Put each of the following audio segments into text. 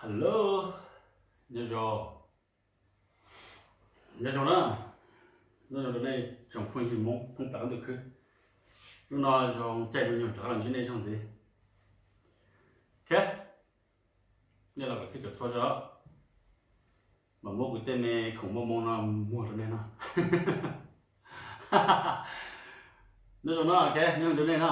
Hello, nyob zoo, nyob zoo na, nyob zoo rau nej tsoom phooj ywg Hmoob thoob plaws qab ntuj khwb. Hnub no zoo caij zoo nyoog rov qab los ntsib nej zaug ntxiv. Ok, nej los kom txhij kom txhua tso, mam muab kuv tej me khoom mos mos no muag rau nej no. Nyob zoo na, ok, nyob zoo rau nej na.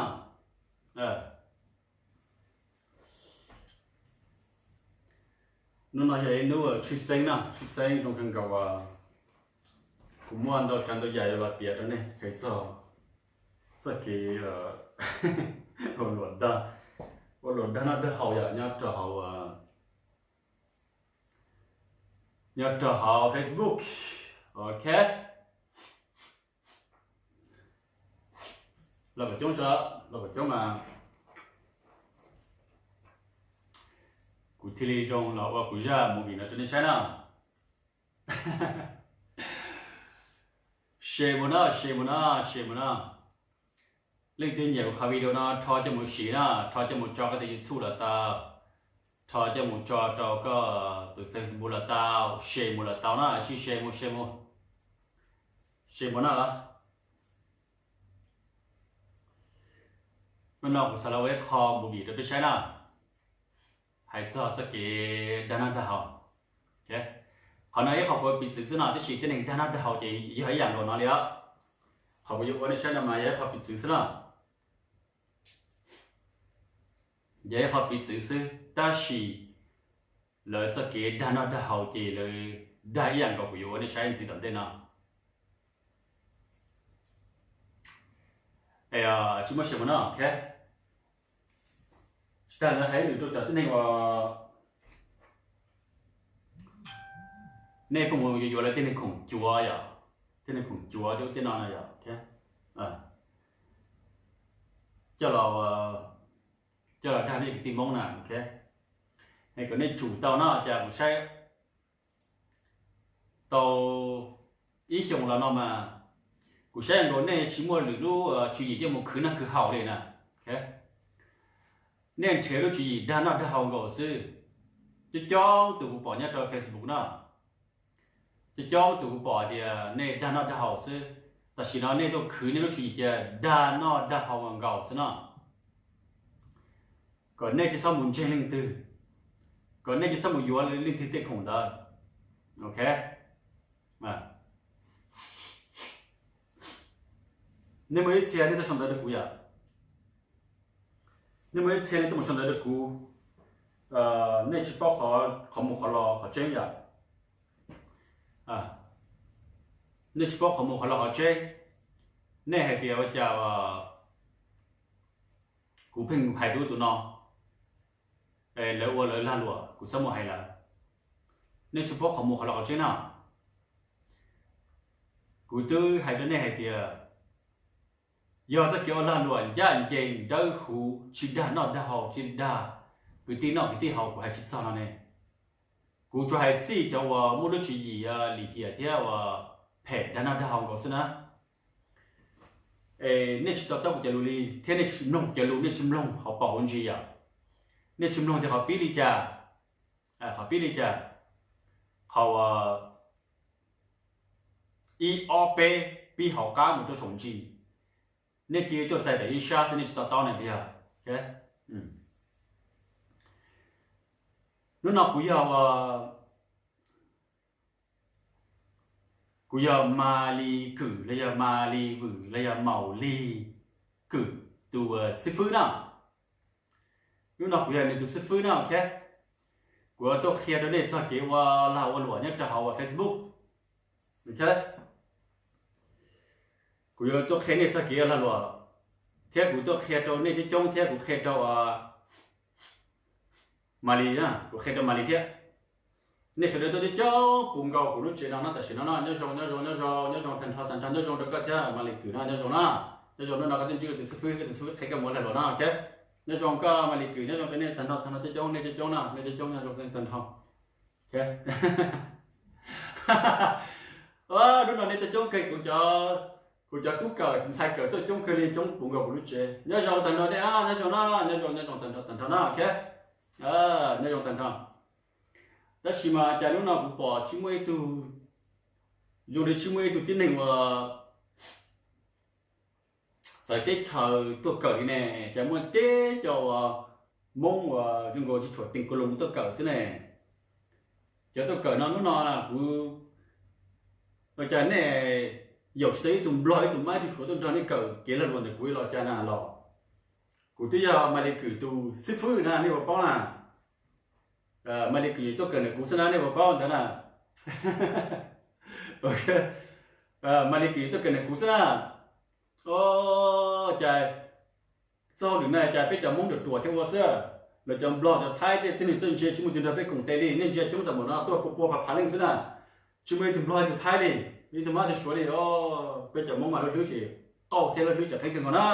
Hnub no yog ib hnub tshwj xeeb na, tshwj xeeb zoo kawg nkaus. Kuv muaj ntau tsav ntau yam yuav los piav rau nej hais txog txoj kev ua luam dag, ua luam dag noj dag haus yom, nyob rau hauv, nyob rau hauv Facebook. Ok, los kom coob tso, los kom coob mas kuv thiaj li zoo los ua kuv zaj movie no rau nej saib na. Share mus na, share mus na, share mus na. Leej twg nyiam kuv qhov video no rho coj mus siv na, rho coj mus tso koj tus YouTube los tau, rho coj mus tso rau koj tus Facebook los tau, share mus los tau na, tsij share mus, share mus, share mus na los. Hnub no kuv xav los ua ib qho movie rau peb saib na, hais txog txoj kev dag noj dag haus. Qhov no ib qho kuv piv txwv xwb no, tab sis tej neeg dag noj dag haus ces yog ib yam nkaus no li os. Qhov kuv yuav ua nej saib no mas yog ib qho piv txwv xwb na, yog ib qho piv txwv xwb, tab sis lawv txoj kev dag noj dag haus ces lawv dag ib yam nkaus kuv yuav ua nej saib ntxiv tom ntej no. Tsis muaj sia mus no, ok. Tsis tas lawv hais lus rau cov tib neeg uas nej pheej mus yuav yuav lawv tej neeg khoom cuav yom, tej neeg khoom cuav tej ub tej no no yom, coj los, coj los dag nej kwv tij Hmoob na, ok. Es kom nej tsum tau no, cas kuv saib tau ib xyoos los no mas kuv saib nkaus nej tsis muaj lwm lub tswv yim coj mus khwv noj khwv haus li na. Nej nrhiav lub tswv yim dag noj dag haus nkaus xwb. Coob coob tus kuv pom nyob rau Facebook no, coob coob tus kuv pom tias nej dag noj dag haus xwb. Tam sim no nej tuaj khwv nej lub tswv yim cia dag noj dag haus nkaus xwb no. Kom nej tsis txhob mus ntseeg leej twg, kom nej tsis txhob mus yuav leej twg tej khoom ntawd, ok. Nej muaj ib txhia nej tuaj sau ntawv rau kuv yom, nej muaj ib txhia nej tuaj mus sau ntawv rau kuv, nej tsis paub qhov mus qhov los qhov tseeb yom. Nej tsis paub qhov mus qhov los qhov tseeb, nej hais tias ua cas kuv pheej hais tus ub tus no, lawv ua lawv lag luam kuv txhob mus hais lawv. Nej tsis paub qhov mus qhov los qhov tseeb na. Kuv twb hais rau nej hais tias yog txoj kev ua lag luam ncaj ncees dawb huv, tsis dag noj dag haus, tsis dag kwv tij noj kwv tij haus, kuv hais tsis txog no ne. Kuv tsuas hais txij cov uas muaj lub tswv yim lim hiam thiab uas phem dag noj dag haus nkaus xwb na. Es nej tsis to taub kuv cov lus li thiab nej tsis mloog cov lus, nej tsis mloog qhov pom hauv ntsis yom. Nej tsis mloog tias qhov pib li cas, qhov pib li cas, qhov uas ib ob peb pib hauv qab mus rau saum ntsis. Nej cia li tuaj txais tawm ib sab xwb nej tsis to taub ne yog. Hnub no kuv yog, kuv yog Malis Kwm los yog Malis Vwm los yog Maus Lis Kwm tus xib fwb na. Hnub no kuv yog nws tus xib fwb na, ok. Kuv yuav tuaj qhia rau nej txog kev ua lag ua luam nyob rau hauv Facebook. Kuv yuav tuaj qhia nej txog kev ua lag luam, thiab kuv tuaj qhia rau nej coob coob thiab kuv qhia rau Malis, kuv qhia rau Malis thiab. Nej sawv daws tuaj coob coob puv nkaus kuv lub tsev no no tam sim no no, nyob zoo nyob zoo nyob zoo nyob zoo tag nrho tag nrho, nyob zoo rau koj thiab Malis Kwm no, nyob zoo na. Nyob zoo, hnub no koj twb ntsib koj tus xib fwb, koj tus xib fwb qhia koj mus ua lag luam no, ok. Nyob zoo koj Malis Kwm, nyob zoo rau nej tag nrho tag nrho coob coob, nej coob coob na, nej coob coob nyob zoo nej tag nrho. Hnub no nej tuaj coob kawg, kuv cov, kuv cov tub kawm ntxhais kawm tuaj coob kawg li, coob puv nkaus kuv lub tsev. Nyob zoo tag nrho nej na, nyob zoo na, nyob zoo nyob zoo tag nrho tag nrho na, ok. Nyob zoo tag nrho. Tab sis mas cas hnub no kuv pom tsis muaj ib tug, zoo li tsis muaj ib tug tib neeg uas txawv teb chaws tuaj kawm li ne, cas muaj tib co uas Hmoob uas zoo nkaus tsis tshua teem ko loos tuaj kawm xwb ne. Cov tuaj kawm no hnub no kuv, ua cas nej yaum tsis tau ib tug Nplog ib tug Mab ib tug Suav tuaj nrog nej kawm kev lag luam ntawm kuv los cas na los? Kuv twb yog Maiv Lis Kwm tus xib fwb na nej puas paub na. Maiv Lis Kwm tuaj kawm ntawm kuv xwb na nej puas paub ntawd na. Maiv Lis Kwm tuaj kawm ntawm kuv xwb na. Cas txoj hauj lwm na cas peb cov Hmoob ruam ruam thiab ua xwb. Lawv cov Nplog cov Thaib tej tib neeg txawj ntse tsis muaj tus nrog peb koom tes li, nej ntsia coob tag npaum no tuaj pua pua phav phav leej xwb na. Tsis muaj ib tug Nplog ib tug Thaib li, ib tug Mab ib tug Suav li. Peb cov Hmoob mas lub hlwb tsis qaug thiab lub hlwb tseem qhib kawg nkaus na.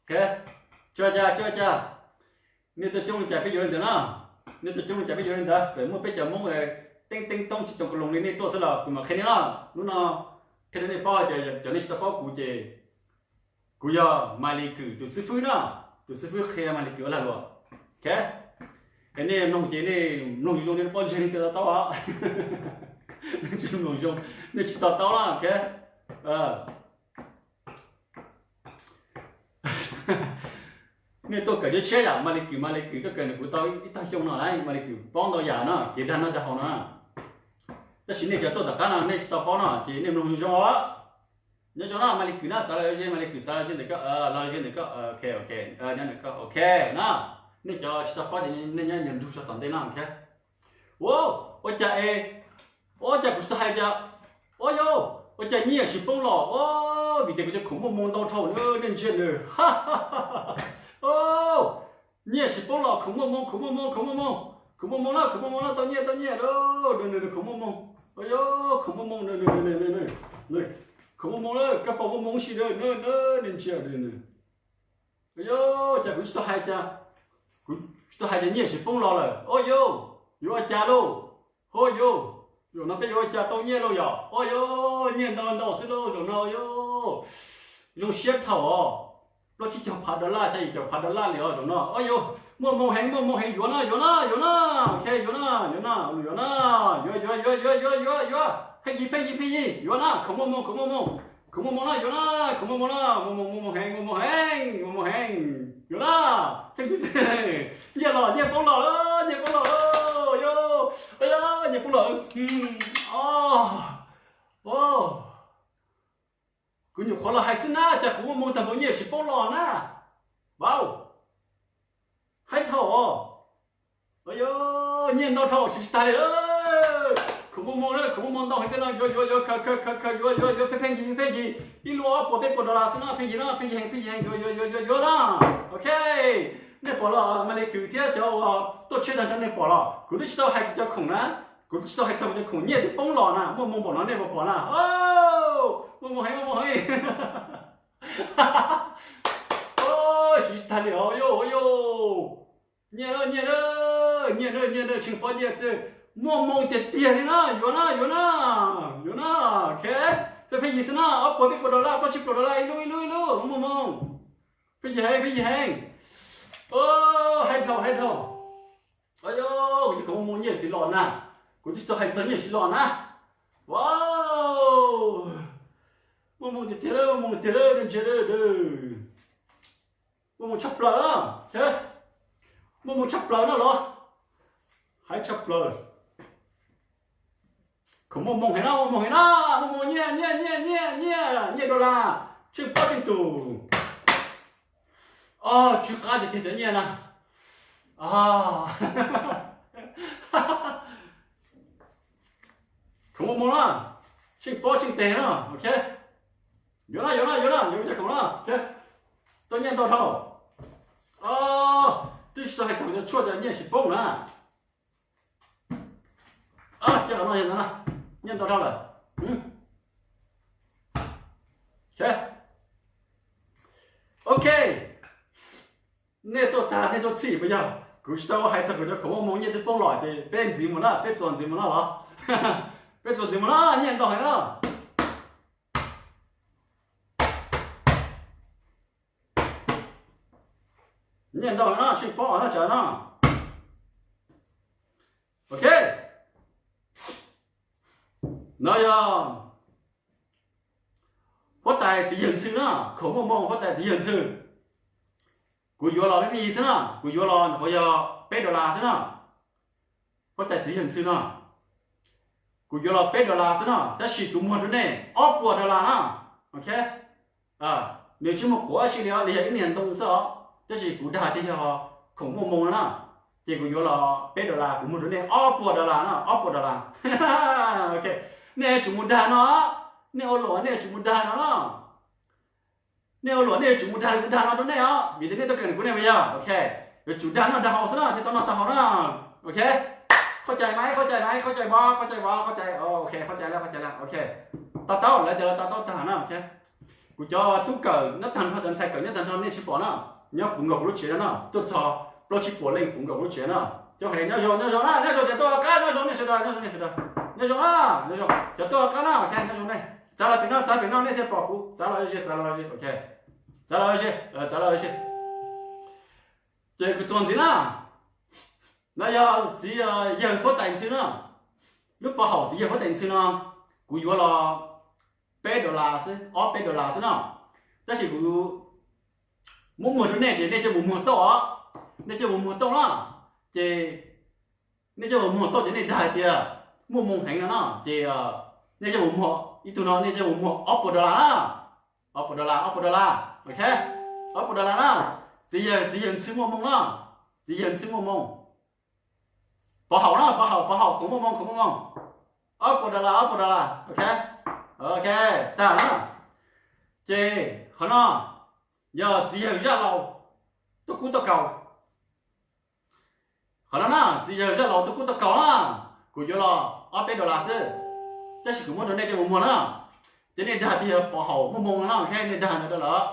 Tsis ua cas tsis ua cas. Nej tuaj coob li cas peb yuav li ntawd na. Nej tuaj coob li cas peb yuav li ntawd, txawm muaj peb cov Hmoob teeb teeb toob tsis teem ko loos li nej tuaj xwb los kuv mam qhia nej na. Hnub no qhia rau nej paub tias cov nej tsis tau paub kuv ces kuv yog Maiv Lis Kwm tus xib fwb na, tus xib fwb qhia Maiv Lis Kwm ua lag luam. Es nej mloog ces nej mloog zoo zoo nej paub ntseg nej thiaj to taub os. Nej tsis mloog zoo nej tsis to taub na. Nej tuaj kawm cov tshiab yam Maiv Lis Kwm, Maiv Lis Kwm tuaj kawm ntawm kuv tau ib tag xyoo no lawm, Maiv Lis Kwm paub ntau yam no kev dag noj dag haus no. Tab sis nej cov tuaj tom qab no nej tsis tau paub no ces nej mloog zoo os. Nyob zoo na Maiv Lis Kwm na, txav los ze, Maiv Lis Kwm txav los ze ntawm koj, los ze ntawm koj, ok ok, nyob ntawm koj ok na. Nej cov tsis tau paub ces nej nyob nyuag nrug tso tom ntej no. Ua, ua cas es, ua cas kuv tsis tau hais tias, ua yau, ua cas nyiaj tsis poob los, vim tias kuv cov khoom muaj moo ntau dhau na, nej ntsia nws. Nyiaj tsis poob los, khoom muaj moo, khoom muaj moo, khoom muaj moo, khoom muaj moo na, khoom muaj moo na, tau nyiaj tau nyiaj, nws khoom muaj moo, ua yau, khoom muaj moo, khoom muaj moo na, koj pom muaj moo si na, nej ntsia. Ua yau, cas kuv tsis tau hais tias, kuv tsis tau hais tias nyiaj tsis poob los lawm, ua yau, yuav ua cas lauj? Ua yau, zaum no peb yuav ua cas tau nyiaj lauj yom? Ua yau, nyiaj ntau ntau xwb lauj zaum no, ua yau, zoo siab dhau os. Plaub tsib caug phav dollar, xya yim caum phav dollar li os zaum no. Ua yau, muaj moo heev, muaj moo heev, yuav na, yuav na, yuav na, ok, yuav na, yuav na, yuav na, yuav yuav yuav yuav yuav yuav yuav, pheej yig pheej yig pheej yig, yuav na, khoom muaj moo, khoom muaj moo, khoom muaj moo na, yuav na, khoom muaj moo na, muaj moo, muaj moo heev, muaj moo heev, muaj moo heev, yuav na, pheej yig, nyiaj los, nyiaj poob los, nyiaj poob los, yau, nyiaj poob los. Kuv nyuam qhuav los hais xwb na, cas kuv muaj moo tag npaum nyiaj tsis poob los na. Vauv, haib dhau os. Ua yau, nyiaj ntau dhau siv tsis tag li. Khoom muaj moo na, khoom muaj moo ntau heev tej no, yuav yuav yuav, khaws khaws khaws khaws, yuav yuav yuav, pheej pheej yig pheej yig, ib lub ob puas peb puas dollar xwb na, pheej yig na, pheej yig heev, pheej yig heev, yuav yuav yuav yuav yuav na. Ok, nej pom los, Maiv Lis Kwm thiab cov uas tuaj tshiab tag nrho nej pom los, kuv twb tsis tau hais kuv cov khoom na, kuv twb tsis tau hais txog kuv cov khoom, nyiaj twb poob los na, muaj moo npaum no nej puas pom na. Muaj moo heev, muaj moo heev. Siv tsis tag li os, yau, yau. Nyiaj na, nyiaj na, nyiaj na, nyiaj na, tseem pom nyiaj xwb. Muaj moo tiag tiag li na, yuav na, yuav na, yuav na. Ok, pheej pheej yig xwb na, ob puas peb puas dollar, plaub tsib puas dollar ib lub ib lub ib lub, muaj moo. Pheej yig heev, pheej yig heev. Haib dhau, haib dhau. Ua yau, kuv cov khoom muaj moo nyiaj siv los na. Kuv twb tsis tau hais txog nyiaj siv los na. Vauv, muaj moo tiag tiag, muaj moo tiag, nej ntsia. Muaj moo tshaj plaws na. Muaj moo tshaj plaws na los. Haib tshaj plaws. Khoom muaj moo heev na, muaj moo heev na, muaj moo nyiaj, nyiaj, nyiaj, nyiaj, nyiaj, nyiaj dollar, tsheej pob tsheej tus. Os, tsw qab tiag tiag cov nyiaj na. Khoom muaj moo na, tsheej pob tsheej tes na, ok. Yuav na, yuav na, yuav na, yuav cov khoom na, ok. Tau nyiaj ntau dhau. Twb tsis tau hais txog cov tshuaj cov nyiaj tsis poob na. Cia no, nyiaj ntau dhau lawm. Ok, nej tuaj tag nej tuaj txhij puas yog? Kuv tsis tau hais txog kuv cov khoom muaj moo nyiaj twb poob los ces peb ntxiv mus na, peb txuas ntxiv mus na los. Peb txuas ntxiv mus na, nyiaj ntau heev na. Nyiaj ntau heev na, tsheej pob na, tsawv na. Ok, No yog huab tais txiv yawg ntxhw na, khoom muaj moo huab tais txiv yawg ntxhw. Kuv yuav los peb pheej yig xwb na, kuv yuav los nyuam qhuav yog peb dollar xwb na. Huab tais txiv yawg ntxhw no, kuv yuav los peb dollar xwb na, tab sis kuv muag rau nej ob puas dollar na. Ok, nws tsis muaj quav si li os, nws yog ib niag ntoo xwb os, tab sis kuv dag tias yog khoom muaj moo no na, ces kuv yuav los peb dollar, kuv muag rau nej ob puas dollar na, ob puas dollar. Ok, nej yuav tsum mus dag no, nej ua luam nej yuav tsum mus dag no na. Nej ua luam nej yuav tsum mus dag li kuv dag no rau nej os, vim tias nej tuaj kawm ntawm kuv nej puas yog? Ok, yuav tsum dag noj dag haus xwb na, thiaj tau noj tau haus na. Ok, qhov cai mas, qhov cai mas, qhov cai mas, qhov cai mas, qhov cai, ok, qhov cai lawm, qhov cai lawm, ok. To taub, lawv tias lawv to taub tag na, ok. Kuv cov tub kawm nyob tag nrho, cov ntxhais kawm nyob tag nrho nej tsis pom na, nyob puv nkaus kuv lub tsev no na, tuaj txog plaub tsib puas leej puv nkaus kuv lub tsev na. Cov hais nyob zoo, nyob zoo na, nyob zoo cov tuaj qab, nyob zoo nej sawv daws, nyob zoo nej sawv daws, nyob zoo na, nyob zoo cov tuaj qab na, ok, nyob zoo nej. Txav los pem no, txav pem no nej thiaj pom kuv, txav los ze, txav los ze, ok, txav los ze, txav los ze. Ces kuv txuas ntxiv na, no yog txiv yawg huab tais ntxhw na, lub pov haum txiv yawg huab tais ntxhw no, kuv yuav los peb dollar xwb, ob peb dollar xwb na, tab sis kuv muab muag rau nej ces nej coj mus muag tau os, nej coj mus muag tau na, ces nej coj mus muag tau ces nej dag hais tias muaj moo heev no na, ces nej coj mus muag ib tug no, nej coj mus muag ob puas dollar na, ob puas dollar, ob puas dollar, ok, ob puas dollar na, txiv yawg, txiv yawg ntxhw muaj moo na, txiv yawg ntxhw muaj moo, pov haum na, pov haum, pov haum, khoom muaj moo, khoom muaj moo, ob puas dollar, ob puas dollar, ok, ok, tag na, ces qhov no yog txiv yawg zaj laus tuaj kub tuaj kaus. Qhov no na, txiv yawg zaj laus tuaj kub tuaj kaus na, kuv yuav los ob peb dollar xwb, tab sis kuv muab rau nej coj mus muag na, ces nej dag tias pov haum muaj moo no na, ok, nej dag ntawd rau lawm,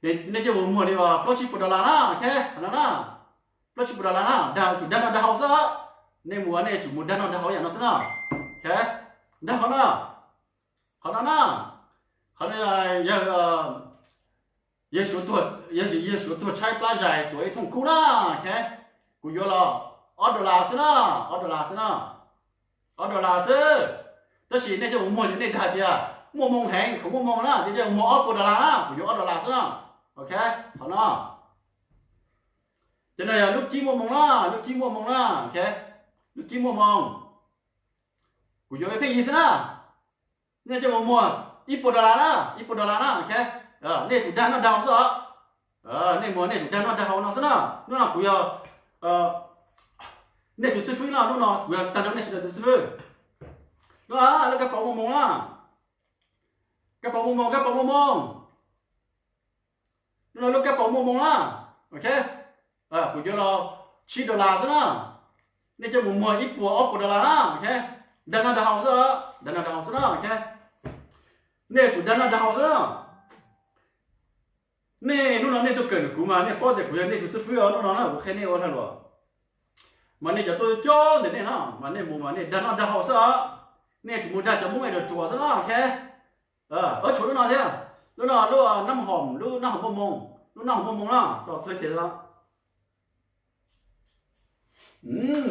nej coj mus muag li plaub tsib puas dollar na, ok, qhov no na, plaub tsib puas dollar na, dag tsum dag noj dag haus xwb, nej mus nej tsum mus dag noj dag haus yam no xwb na, ok, dag qhov no, qhov no na, qhov no yog yawg Suav tuag tshaib plab zais tuav ib thooj kub na, ok, kuv yuav los ob dollar xwb na, ob dollar xwb na, ob dollar xwb, tab sis nej coj mus muag ces nej dag tias muaj moo heev, khoom muaj moo na, ces coj mus muag ob puas dollar na, kuv yuav ob dollar xwb na, ok, qhov no, ces no yog lub kib muaj moo na, lub kib muaj moo na, ok, lub kib muaj moo, kuv yuav peb pheej yig xwb na, nej coj mus muag ib puas dollar na, ib puas dollar na, ok, nej tsum dag noj dag haus xwb os, nej muag nej tsum dag noj dag haus no xwb na, hnub no kuv yog nej tus xib fwb no, hnub no kuv yog tag nrho nej sawv daws tus xib fwb, hnub no lub kab paus muaj moo na, kab paus muaj moo, kab paus muaj moo, hnub no lub kab paus muaj moo na, ok, kuv yuav los tsib dollar xwb na, nej coj mus muag ib puas ob puas dollar na, ok, dag noj dag haus xwb, dag noj dag haus xwb na, ok, nej tsum dag noj dag haus xwb na. Nej hnub no nej tuaj kawm ntawm kuv mas nej paub tias kuv yog nej tus xib fwb os, hnub no na kuv qhia nej ua lag luam, mas nej cov tuaj coob ntawm nej na mas nej mus mas nej dag noj dag haus xwb os, nej tsum mus dag cov Hmoob es ruam ruam xwb na, ok. Tshuav lub no thiab, lub no lub nab hoom, lub nab hoom muaj moo, lub nab hoom muaj moo na, tau txhua kev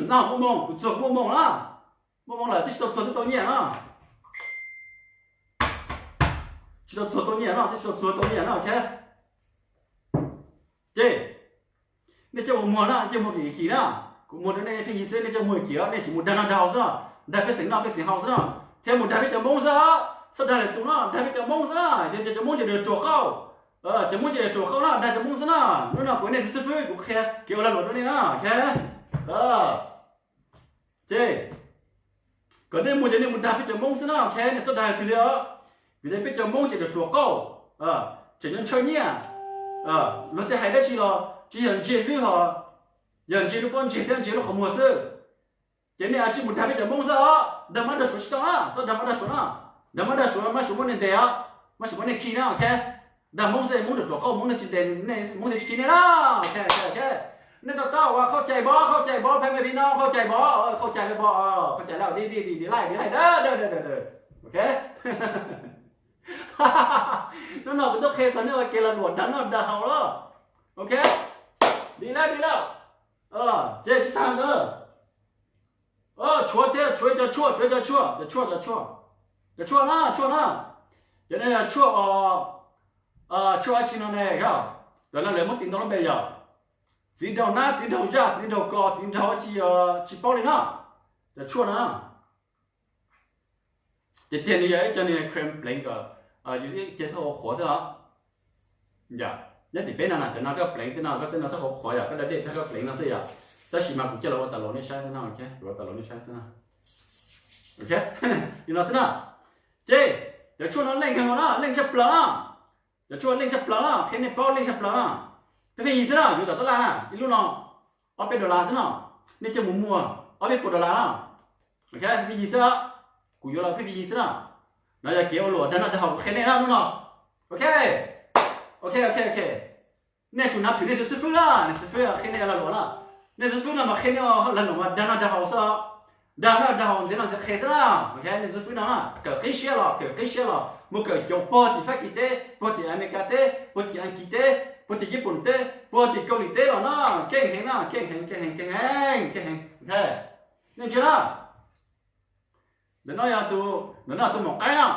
nab hoom muaj moo, kuv txuag kuv muaj moo na, muaj moo lawm twb tsis tau txuag twb tau nyiaj na, tsis tau txuag tau nyiaj no, twb tsis tau txuag tau nyiaj no, ok. Ces nej coj mus muag na, coj muag kim kim na, kuv muag rau nej pheej yig xwb, nej coj muag kim, nej tsum mus dag noj dag haus xwb na, dag pej xeem noj pej xeem haus xwb na, thiab mus dag peb cov Hmoob xwb, txhob dag lwm tus no, dag peb cov Hmoob xwb na, yog tias cov Hmoob ces ruam qauj, cov Hmoob ces ruam qauj na, dag cov Hmoob xwb na, hnub no kuv nej tus xib fwb kuv qhia kev ua lag luam rau nej na, ok. Ces kom nej mus ces nej mus dag peb cov Hmoob xwb na, ok, nej txhob dag leej twg li os, vim tias peb cov Hmoob ces ruam ruam qauj, tseem ntshaw nyiaj, luag tej hais dab tsi los tsis yog ntse lub, yog ntse lub pob ntseg thiab ntse lub qhov muag xwb. Ces nej tsij mus dag peb cov Hmoob xwb os, dag Mab dag Suav tsis tau na, txhob dag Mab dag Suav na, dag Mab dag Suav Mab Suav muab nej ntes os, Mab Suav muab nej khi na, ok. Dag Hmoob xwb, Hmoob ruam ruam qauj, Hmoob nej tsis ntes, Hmoob thiaj tsis khi nej na, ok, ok. Nej to taub uas qhauj cai npov, qhauj cai npov, peb me pib no qhauj cai npov, qhauj cai li npov, qhauj cai li di di di di laij di laij, ok. Hnub no kuv tuaj qhia txog nej ua kev lag luam dag noj dag haus lawm, ok. Di lawm di lawm, ces tsis tag ntawd, tshuav thiab, tshuav cov tshuaj, tshuav cov tshuaj, cov tshuaj, cov tshuaj. Cov tshuaj na, tshuaj na, cov no yog tshuaj, tshuaj dab tsi no ne? Cov no lawv muab tis ntau lub npe yog txiv nraug nab, txiv nraug zaj, txiv nraug kos, txiv nraug dab tsi, tsis paub li na. Cov tshuaj no tiag tiag nws yog ib co niag cream pleev kom yus ib ce txhob qhuav xwb os. Yog, nyob tim peb no na, cov no koj pleev tej no koj txawb no txhob qhuav qhuav yom, koj da dej tag koj pleev no xwb yom. Tab sis mas kuv coj los ua tas los nej saib xwb no, kuv ua tas los nej saib xwb no. Li no xwb na. Ces cov tshuaj no leej kawg no na, leej tshaj plaws na. Cov tshuaj leej tshaj plaws na, qhia nej paub leej tshaj plaws na. Pheej pheej yig xwb na, yuav tom tab laj na, ib lub no ob peb dollar xwb no. Nej coj mus muag ob peb puas dollar na. Ok, pheej pheej yig xwb, kuv yuav los pheej pheej yig xwb na. No yog kev ua luam dag noj dag haus kuv qhia nej na lub no. Ok, ok, ok, ok. Nej tsum hnav thwm nej tus xib fwb na, nej xib fwb qhia nej lag luam na. Nej xib fwb no mas qhia nej lag luam mas dag noj dag haus xwb. Dag noj dag haus ntxiv noj ntxiv qhe xwb na. Ok, nej xib fwb no na, kawm qib siab los, kawm qib siab los, mus kawm cov puag tim Fab Kis teb, puag tim Amelikas teb, puag tim Askiv teb, puag tim Yij Pooj teb, puag tim Kaus Lim teb los na, keej heev na, keej heev, keej heev, keej heev, keej heev. Ok, nej ntsia na. Ntawm no yog tus, ntawm no tus maum qaib na.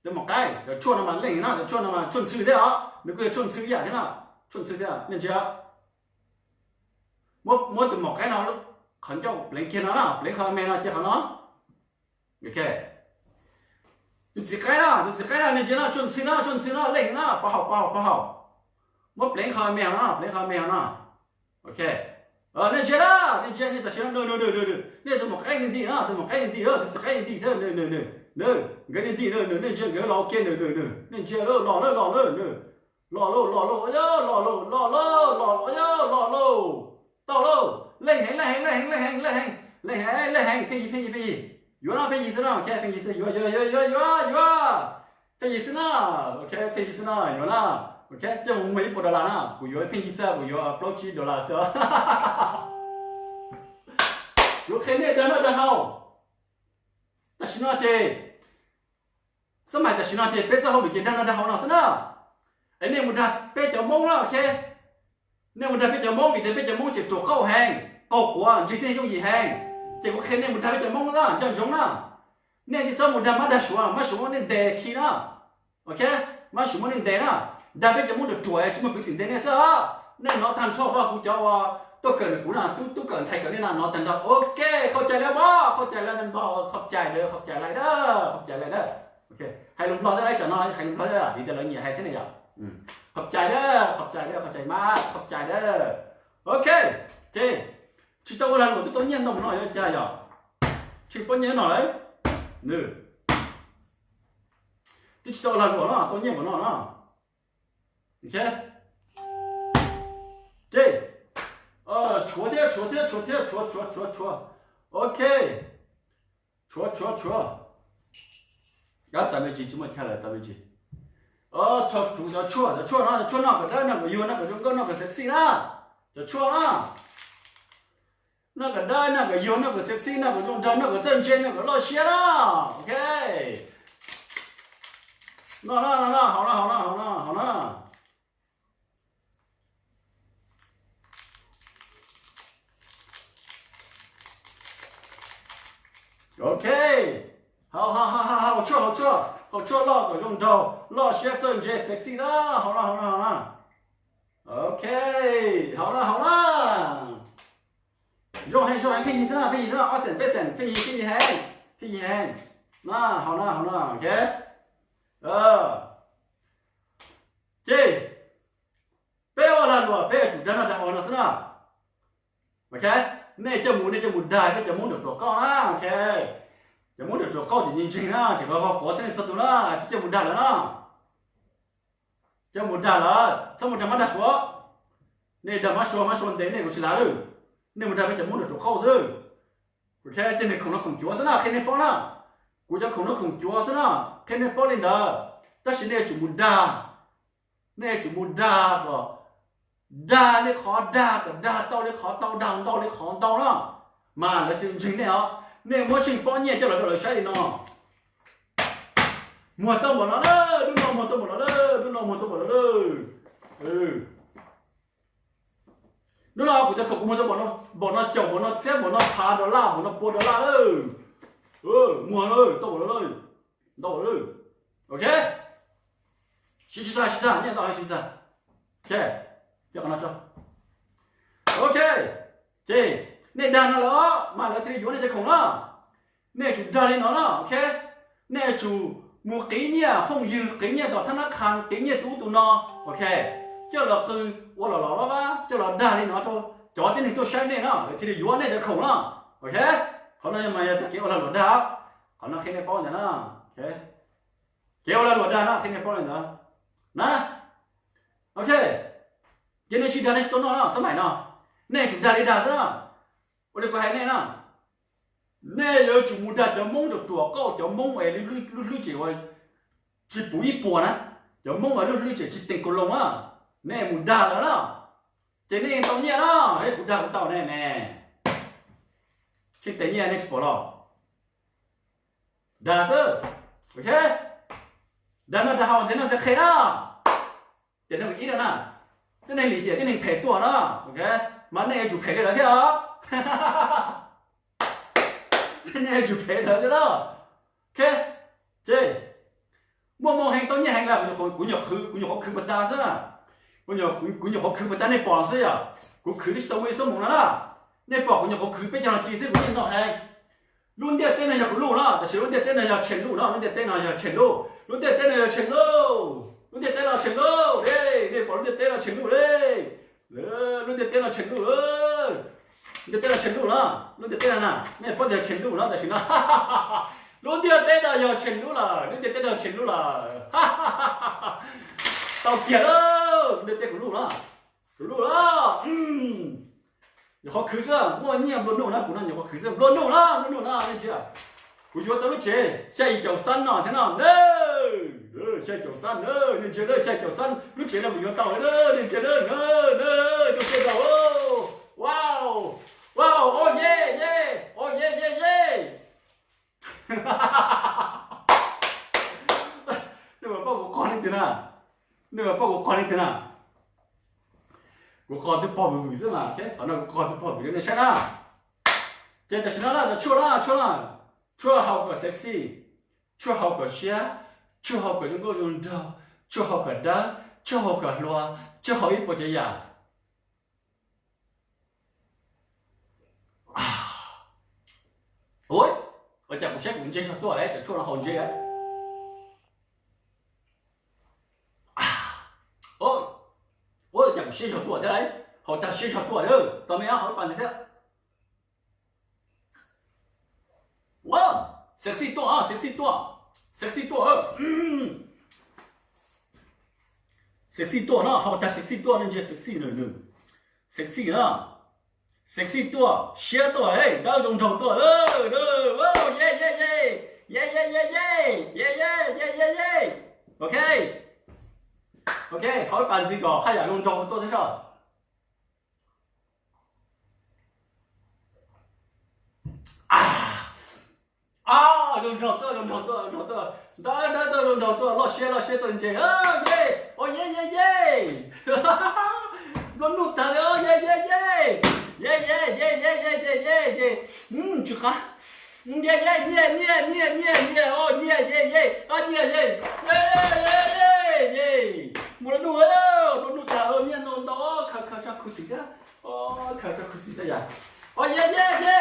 Tus maum qaib, cov tshuaj no mas leej na, cov tshuaj no mas tshuaj ntxhw thiab os, nws kuj yog tshuaj ntxhw ib yam thiab na. Tshuaj ntxhw thiab, nej ntsia. Muab, muab tus maum qaib no qhov ncauj pleev kiag no na, pleev qhov me no cia qhov no. Ok. Tus txiv qaib na, tus txiv qaib na, nej ntsia no, tshuaj ntxhw na, tshuaj ntxhw na, leej na, pov haum, pov haum, pov haum. Muab pleev qhov me no, pleev qhov me no. Ok. Nej ntsia na, nej ntsia, nej tam sim no, nej tus maum qaib nti nti na, tus maum qaib nti nti, tus txiv qaib nti nti thiab, nkawd nti nti, nej ntsia nkawd los ua ke, nej ntsia los, los, los, los, los, los, los, los, los, los, los, los, los, los, los, los, los, tau lauj, leej heev, leej heev, leej heev, leej heev, leej heev, leej heev, pheej yig, pheej yig, pheej yig, yuav no, pheej yig xwb no, pheej yig xwb, yuav, yuav, yuav, yuav, yuav, yuav. Pheej yig xwb na. Ok, pheej yig xwb na, yuav na. Ok, coj mus muag ib puas dollar na, kuv yuav pheej yig xwb, kuv yuav plaub tsib dollar xwb. Kuv qhia nej dag noj dag haus. Tam sim no ces, xab mais tam sim no ces peb txoj hauj lwm ces dag noj dag haus no xwb na. Es nej mus dag peb cov Hmoob na, ok. Nej mus dag peb cov Hmoob vim tias peb cov Hmoob tseem ruam qauj heev, qaug quav, ntseeg tej yooj yim heev. Ces kuv qhia nej mus dag peb cov Hmoob na, nco ntsoov na. Nej tsis txhob mus dag mab dag suav, mab suav muab nej ntes khi na. Ok, mab suav muab nej ntes na. Dag peb cov Hmoob ruam ruam tsis muaj peev xwm ntes nej xwb os. Nej hnov tag nrho vaj kuv cov uas tuaj kawm ntawm kuv na, tub, tub kawm ntxhais kawm nej na, hnov tag nrho. Ok, qhov cai lawm npawg, qhov cai lawm npawg, qhov cai lawm, qhov cai lawm, qhov cai lawm. Hais lus Nplog thiab, ib tsam no hais lus Nplog thiab vim tias lawv nyiam hais thiab ne yom. Qhov cai lawm, qhov cai lawm, qhov cai mas, qhov cai lawm. Ok, ces tsis tau ua lag luam twb tau nyiaj ntau no yuav cas yom. Tsis poj nyiaj no lawm. Nws twb tsis tau ua lag luam no, tau nyiaj npaum no no. Ces tshuav thiab, tshuav thiab, tshuav thiab, tshuav thiab, tshuav, tshuav, tshuav, tshuav. Ok, tshuav, tshuav, tshuav. Ab, tas me ntsis, tsis muaj chaw lawm, tas me ntsis. Cov tshuaj, cov tshuaj no, cov tshuaj noj kom dawb, noj kom yuag, noj kom zoo nkauj, noj kom sexy na. Cov tshuaj na, noj kom dawb, noj kom yuag, noj kom sexy, noj kom zoo nraug, noj kom txawj ntse, noj kom loj siab na. Ok, no no no no, haus no, haus no, haus no, haus no. Ok, haus, haus, haus, haus tshuaj, haus tshuaj, haus tshuaj loj kom zoo nraug, loj siab, txawj ntse, sexy na. Haus no, haus no, haus no. Ok, haus no, haus no. Zoo heev, zoo heev, pheej yig xwb na, pheej yig xwb na, ob xees peb xees, pheej yig, pheej yig heev, pheej yig heev. Na, haus no, haus no, ok. Ces peb ua lag luam peb yuav tsum dag noj dag haus no xwb na. Ok, nej coj mus, nej coj mus dag peb cov Hmoob ruam ruam qauj na, ok. Cov Hmoob ruam ruam qauj ces ntseeg na, tseem qhov quav xwb nej txhua tus na, tsis coj mus dag lawm na. Coj mus dag lawm, txhob mus dag mab dag suav. Nej dag mab suav, mab suav ntes nej kuv tsis lav lawm. Nej mus dag peb cov Hmoob ruam ruam qauj xwb. Kuv qhia tej niag khoom no khoom cuav xwb na, qhia nej paub na. Kuv cov khoom no khoom cuav xwb na, qhia nej paub li ntawd. Tab sis nej yuav tsum mus dag, nej yuav tsum mus dag kom dag li qhov dag, kom dag tau li qhov tau, dag ntau li qhov ntau na, mas lawv thiaj ntseeg nej os. Nej muab tsheej pob nyiaj coj los rau lawv saib li no. Muag tau npaum no lawm, lub no muag tau npaum no lawm, lub no muag tau npaum no lawm. Lub no kuv cov khoom kuv muag tau npaum no, npaum no caum, npaum no txhiab, npaum no phav dollar, npaum no pua dollar lawm. Muag lawm, tau npaum no lawm. Ntau lawm. Ok, siv tsis tag, siv tag, nyiaj ntau heev, siv tsis tag. Ok, coj qhov no tso. Ok, ces nej dag no lawm mas lawv thiaj li yuav nej cov khoom na. Nej tsum dag li no na, ok. Nej tsum mus qiv nyiaj phooj ywg, qiv nyiaj tom thab nab qha, qiv nyiaj tus ub tus no, ok. Coj los qw ua los los vab vab, coj los dag li no rau cov tib neeg tuaj saib nej na, lawv thiaj li yuav nej cov khoom na, ok. Qhov no mas yog txoj kev ua lag luam dag. Qhov no qhia nej paub ntawd na. Kev ua lag luam dag no qhia nej paub li ntawd na. Ok, ces nej tsis dag nej tsis tau noj na, xab maim no nej tsum dag li dag xwb na. Ua li kuv hais nej na, nej yuav tsum mus dag cov Hmoob ruam ruam, cov Hmoob es lub hlwb ces uas tsis puv ib puas na, cov Hmoob uas lub hlwb ces tsis teem kaus loos na, nej mus dag lawv na, ces nej yeej tau nyiaj na. Kuv dag kuv tau ne ne, tsis teem nyiaj nej tsis pom los? Dag xwb. Ok, dag noj dag haus ntxiv noj ntxiv qhe na. Ces nej ib no na, tib neeg lim hiam tib neeg phem tuaj na, ok, mas nej yuav tsum phem li lawv thiab os. Nej yuav tsum phem li lawv thiab na. Ok, ces muaj moo heev tau nyiaj heev lawm, kuv nyuam qhuav khwv puas tas xwb na. Kuv nyuam qhuav khwv puas tas nej pom xwb yom. Kuv khwv twb tsis tau muaj ib xuab moos no na. Nej pom kuv nyuam qhuav khwv peb caug nas this xwb kuv nyiaj ntau heev. Lub ntiaj teb no yog kuv luj na, tab sis lub ntiaj teb no yog Tsheej luj na, lub ntiaj teb no yog Tsheej luj, lub ntiaj teb no yog Tsheej luj, lub ntiaj teb no Tsheej luj, nej pom lub ntiaj teb no Tsheej luj li. Lub ntiaj teb no Tsheej luj, ntiaj teb no Tsheej luj na, lub ntiaj teb no na, nej paub tias Tsheej luj na, tam sim no lub ntiaj teb no yog Tsheej luj lawm, lub ntiaj teb no Tsheej luj lawm. Tau kiag lawm, lub ntiaj teb kuv luj na, kuv luj lawm. Nyuam qhuav khwv xwb, muaj nyiaj nplua nuj na, kuv no nyuam qhuav khwv xwb, nplua nuj na, nplua nuj na, nej ntsia. Kuv yuav tau lub tsev xya yim caum xab no thiab no, xya yim caum xab na, nej ntsia, xya yim caum xab, lub tsev no kuv yuav tau, nej ntsia, rau tej zaum, wow, wow, oh yeah, yeah, oh yeah, yeah, yeah. Nej puas paub kuv qog leej twg na? Nej puas paub kuv qog leej twg na? Kuv qog twb pog vwm vwm xwb mas, qhov no kuv qog twb pog vwm rau nej saib na. Ces tam sim no na, tshuaj na, tshuaj na, tshuaj haus kom sexy, tshuaj haus kom siab, tshuaj haus kom zoo nkauj zoo nraug, tshuaj haus kom dawb, tshuaj haus kom hluas, tshuaj haus ib puas tsav yam. Ua cas kuv saib kuv ntse zog tuaj lawm, cov tshuaj no haus ntse. Ua cas kuv siab zog tuaj thiab, haus tag siab zog tuaj, tau me haus ib pas ntxiv thiab. Sexy tuaj, sexy tuaj, sexy tuaj, sexy tuaj no, haus tag sexy tuaj, nej ntsia sexy nws, sexy na, sexy tuaj, siab tuaj, dawb zoo nraug tuaj, ye ye ye, ye ye ye ye, ye ye ye ye ye. Ok, ok, haus ib pas ntxiv kom haj yam zoo nraug tuaj thiab zog. Zoo nraug tuaj, zoo nraug tuaj, zoo nraug tuaj, dawb dawb tuaj, zoo nraug tuaj, loj siab loj siab txawj ntse, ye, o ye ye ye, nplua nuj tag li, ye ye ye, ye ye ye ye ye ye ye ye, tsis qab, ye ye nyiaj nyiaj nyiaj nyiaj nyiaj, o nyiaj ye ye, o nyiaj ye, ye ye ye, nplua nuj, nplua nuj tag, nyiaj ntau ntau, khaws khaws tso khuv xim thiab, khaws tso khuv xim thiab yom, o ye ye ye.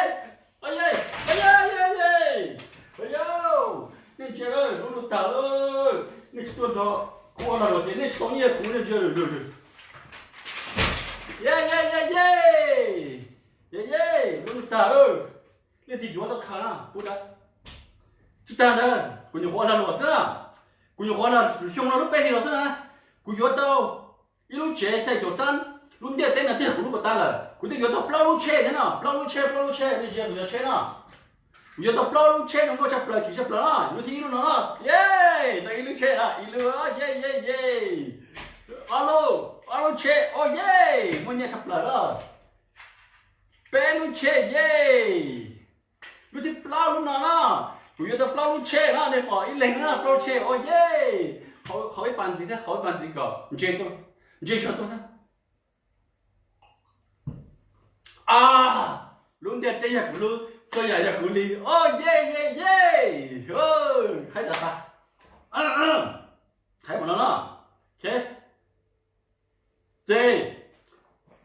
Ye, ye, ye, ye, ye, nej ntsia, lub ntuj tag, nej tsis tuaj nrog kuv ua lag luam ces nej tsis tau nyiaj kuv, nej ntsia. Ye, ye, ye, ye, ye, ye, lub ntuj tag, nej tig yuav tau khaws na, kuv tsis tag ntawd, kuv nyuam qhuav ua lag luam xwb na, kuv nyuam qhuav ua lag luam xyoo no lub peb hlis los xwb na, kuv yuav tau ib lub tsev xya caum xab, lub ntiaj teb no twb yog kuv lub puas tas lawm, kuv twb yuav tau plaub lub tsheb thiab no, plaub lub tsheb, plaub lub tsheb, nej ntsia kuv cov tsheb no, kuv yuav tau plaub lub tsheb zoo nkauj tshaj plaws, tsis tshaj plaws na, lub thib ib lub no, ye, tau ib lub tsheb na, ib lub, ye, ye, ye, ob lub, ob lub tsheb, o ye, muaj nyiaj tshaj plaws na, peb lub tsheb, ye. Lub thib plaub lub no na, kuv yuav tau plaub lub tsheb na, nej pom ib leeg na, plaub lub tsheb, o ye. Haus ib pas ntxiv thiab, haus ib pas ntxiv kom ntse, ntse zog tuaj thiab. Lub ntiaj teb yog kuv lub, txhua yam yog kuv li, o ye ye ye. Qhaib tas tas, Thaiv mus no na. Ces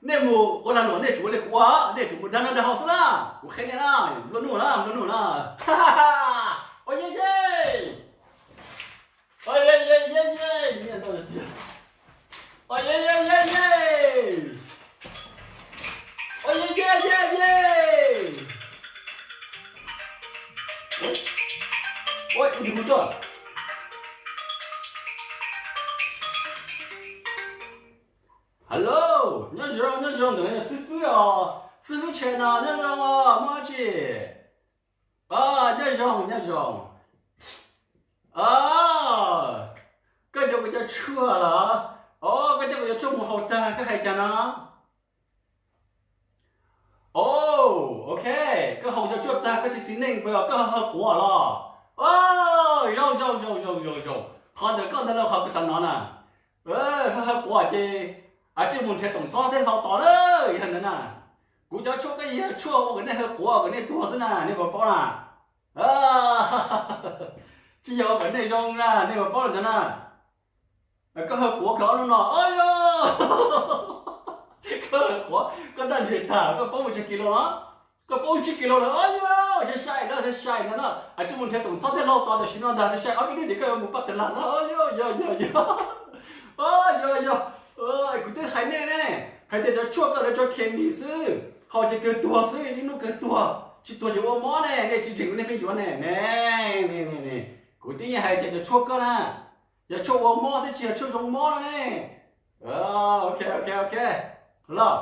nej mus ua lag luam nej tsuas ua li kuv ua, nej tsuas mus dag noj dag haus xwb na. Kuv qhia nej na, nplua nuj na, nplua nuj na. Ua ye ye, ua ye ye ye ye, ua ye ye ye ye, ua ye ye ye ye. Ua, ua, ua, ua. Hello, nyob zoo, nyob zoo, ntawm no yog xib fwb os, xib fwb Tshe no, nyob zoo os, muaj dab tsi? Nyob zoo, nyob zoo. Koj yuav kuv cov tshuaj los? Os, koj coj kuv cov tshuaj mus haus tag koj hais cas no? Os, ok, koj haus cov tshuaj tag koj tsis xis neej puas yog koj ho quav los? Os, zoo zoo zoo zoo zoo zoo, qhov ntawm koj ntag lauj, qhov kuv xav hnov na. Ho quav ces tsij mus nrhiav toom xob thiab hlau tos na, yog ntawd na. Kuv cov tshuaj koj yog tshuaj ua kom nej ho quav kom nej tuag xwb na, nej puas paub na? Tsis yog ua kom nej zoo na, nej puas paub li ntawd na? Koj ho quav kawg ob hnub no, o yog, koj ho quav, koj daj ntseg tag, koj paub mus tsawg kis lus los? Koj paub tsib kis lus lawm, o yog, sai sai na, sai sai ntag na. Tsij mus nrhiav toom xob thiab hlau tos tam sim no ntag, sai sai ob peb hnub ces koj yuav mus paj tag lag na, o yog yog yog yog. O yog yog, kuv twb hais nej ne, hais tias cov tshuaj koj lawv tso khes mis xwb, haus ces kawg tuag xwb, ib hnub kawg tuag, tsis tuag ces ua mob ne, nej tsis ntseeg kuv nej pheej yuav ne, ne, ne, ne. Kuv twb yeej hais tias cov tshuaj koj na, yog tshuaj ua mob thiab tsis yog tshuaj zoo mob no ne. Ok ok ok, los,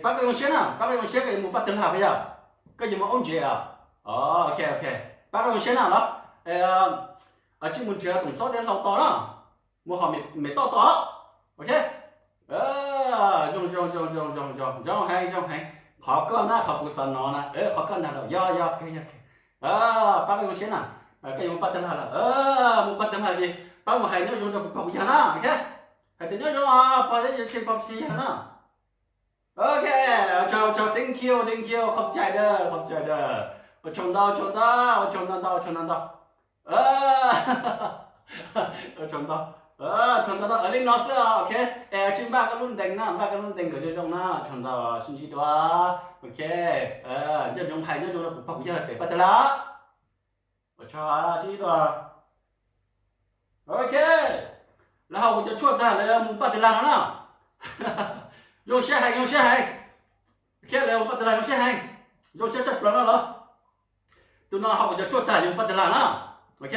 pab koj zoo siab na, pab koj zoo siab koj yuav mus paj tag lag puas yog? Koj yuav mus aub ntsev os? Ok ok, pab koj zoo siab na los. Tsij mus nrhiav toom xob thiab hlau tos na, mus hom mem toj tos. Ok, zoo zoo zoo zoo zoo zoo zoo heev zoo heev. Qhov koj na, qhov kuv xav hnov na, qhov koj na, yog yog yog. Pab koj zoo siab na, koj yuav mus paj tag lag lawm, mus paj tag lag ces pab mus hais nyob zoo rau kuv pog kuv yawg na, ok. Hais tias nyob zoo pog thiab yawg, pog thiab yawg na. Ok, thank you, thank you, qhov cai dawb, qhov cai dawb. Ua tsaug ntau, tsaug ntau, ua tsaug ntau ntau, ua tsaug ntau ntau. Ua tsaug ntau, tsaug ntau ntau, li no xwb, ok. Es tsij npaj koj lub ntees na, npaj koj lub ntees kom zoo zoo na, tsaug ntau, sib ntsib dua. Ok, nyob zoo hais nyob zoo rau kuv pog kuv yawg pem paj tag lag. Ua tsaug, sib ntsib dua. Ok, lawv haus kuv cov tshuaj tag lawv mus paj tag lag no na. Zoo siab heev, zoo siab heev. Ok, lawv mus paj tag lag zoo siab heev, zoo siab tshaj plaws no los. Tus no haus kuv cov tshuaj tag yuav mus paj tag lag na. Ok,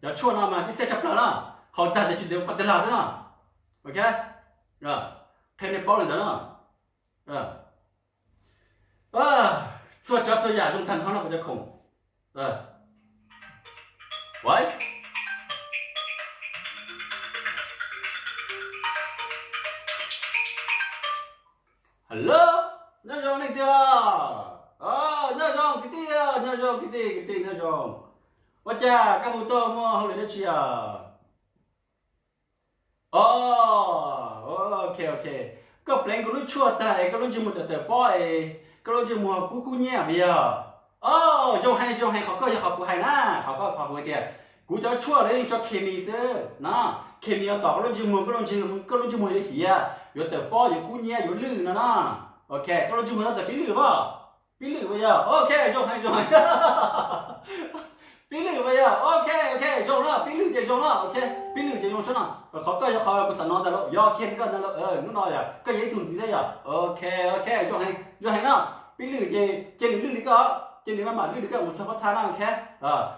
cov tshuaj no mas ib xiab tshaj plaws na, haus tag tias tsis ntev mus paj tag lag xwb na. Ok, qhia nej paub li ntawd na. Txhua tsav txhua yam zoo tag nrho no kuv cov khoom. Hello, nyob zoo nej tiag. Nyob zoo kwv tij, nyob zoo kwv tij, kwv tij nyob zoo. Ua cas koj hu tuaj muaj hauj lwm dab tsi os? Ok ok, koj pleev kuv lub tshuaj tag es koj lub ntsej muag tawm tawm pob es koj lub ntsej muag kub kub nyiab puas yog? O, zoo heev zoo heev, qhov koj yog qhov kuv hais na, qhov koj qhov kuv hais tias kuv cov tshuaj lawv yeej tso khes mis xwb na. Khes mis yuav tom koj lub ntsej muag, koj lub ntsej muag yuav hiav, yuav tawm pob, yuav kub nyiab, yuav lwj no na. Ok, koj lub ntsej muag tab tom pib lwj as? Pib lwj puas yog? Ok, zoo heev zoo heev. Pib lwj puas yog? Ok ok, zoo na, pib lwj ces zoo na. Ok, pib lwj ces zoo xwb na. Qhov koj yog qhov kuv xav hnov ntag lauj, yog kiag li koj ntag lauj. Hnub no yog koj yog ib tug ntxiv thiab yog? Ok ok, zoo heev zoo heev na. Pib lwj ces cia nws lwj li koj, cia nws maj mam lwj li koj mus txog pob txha na. Ok,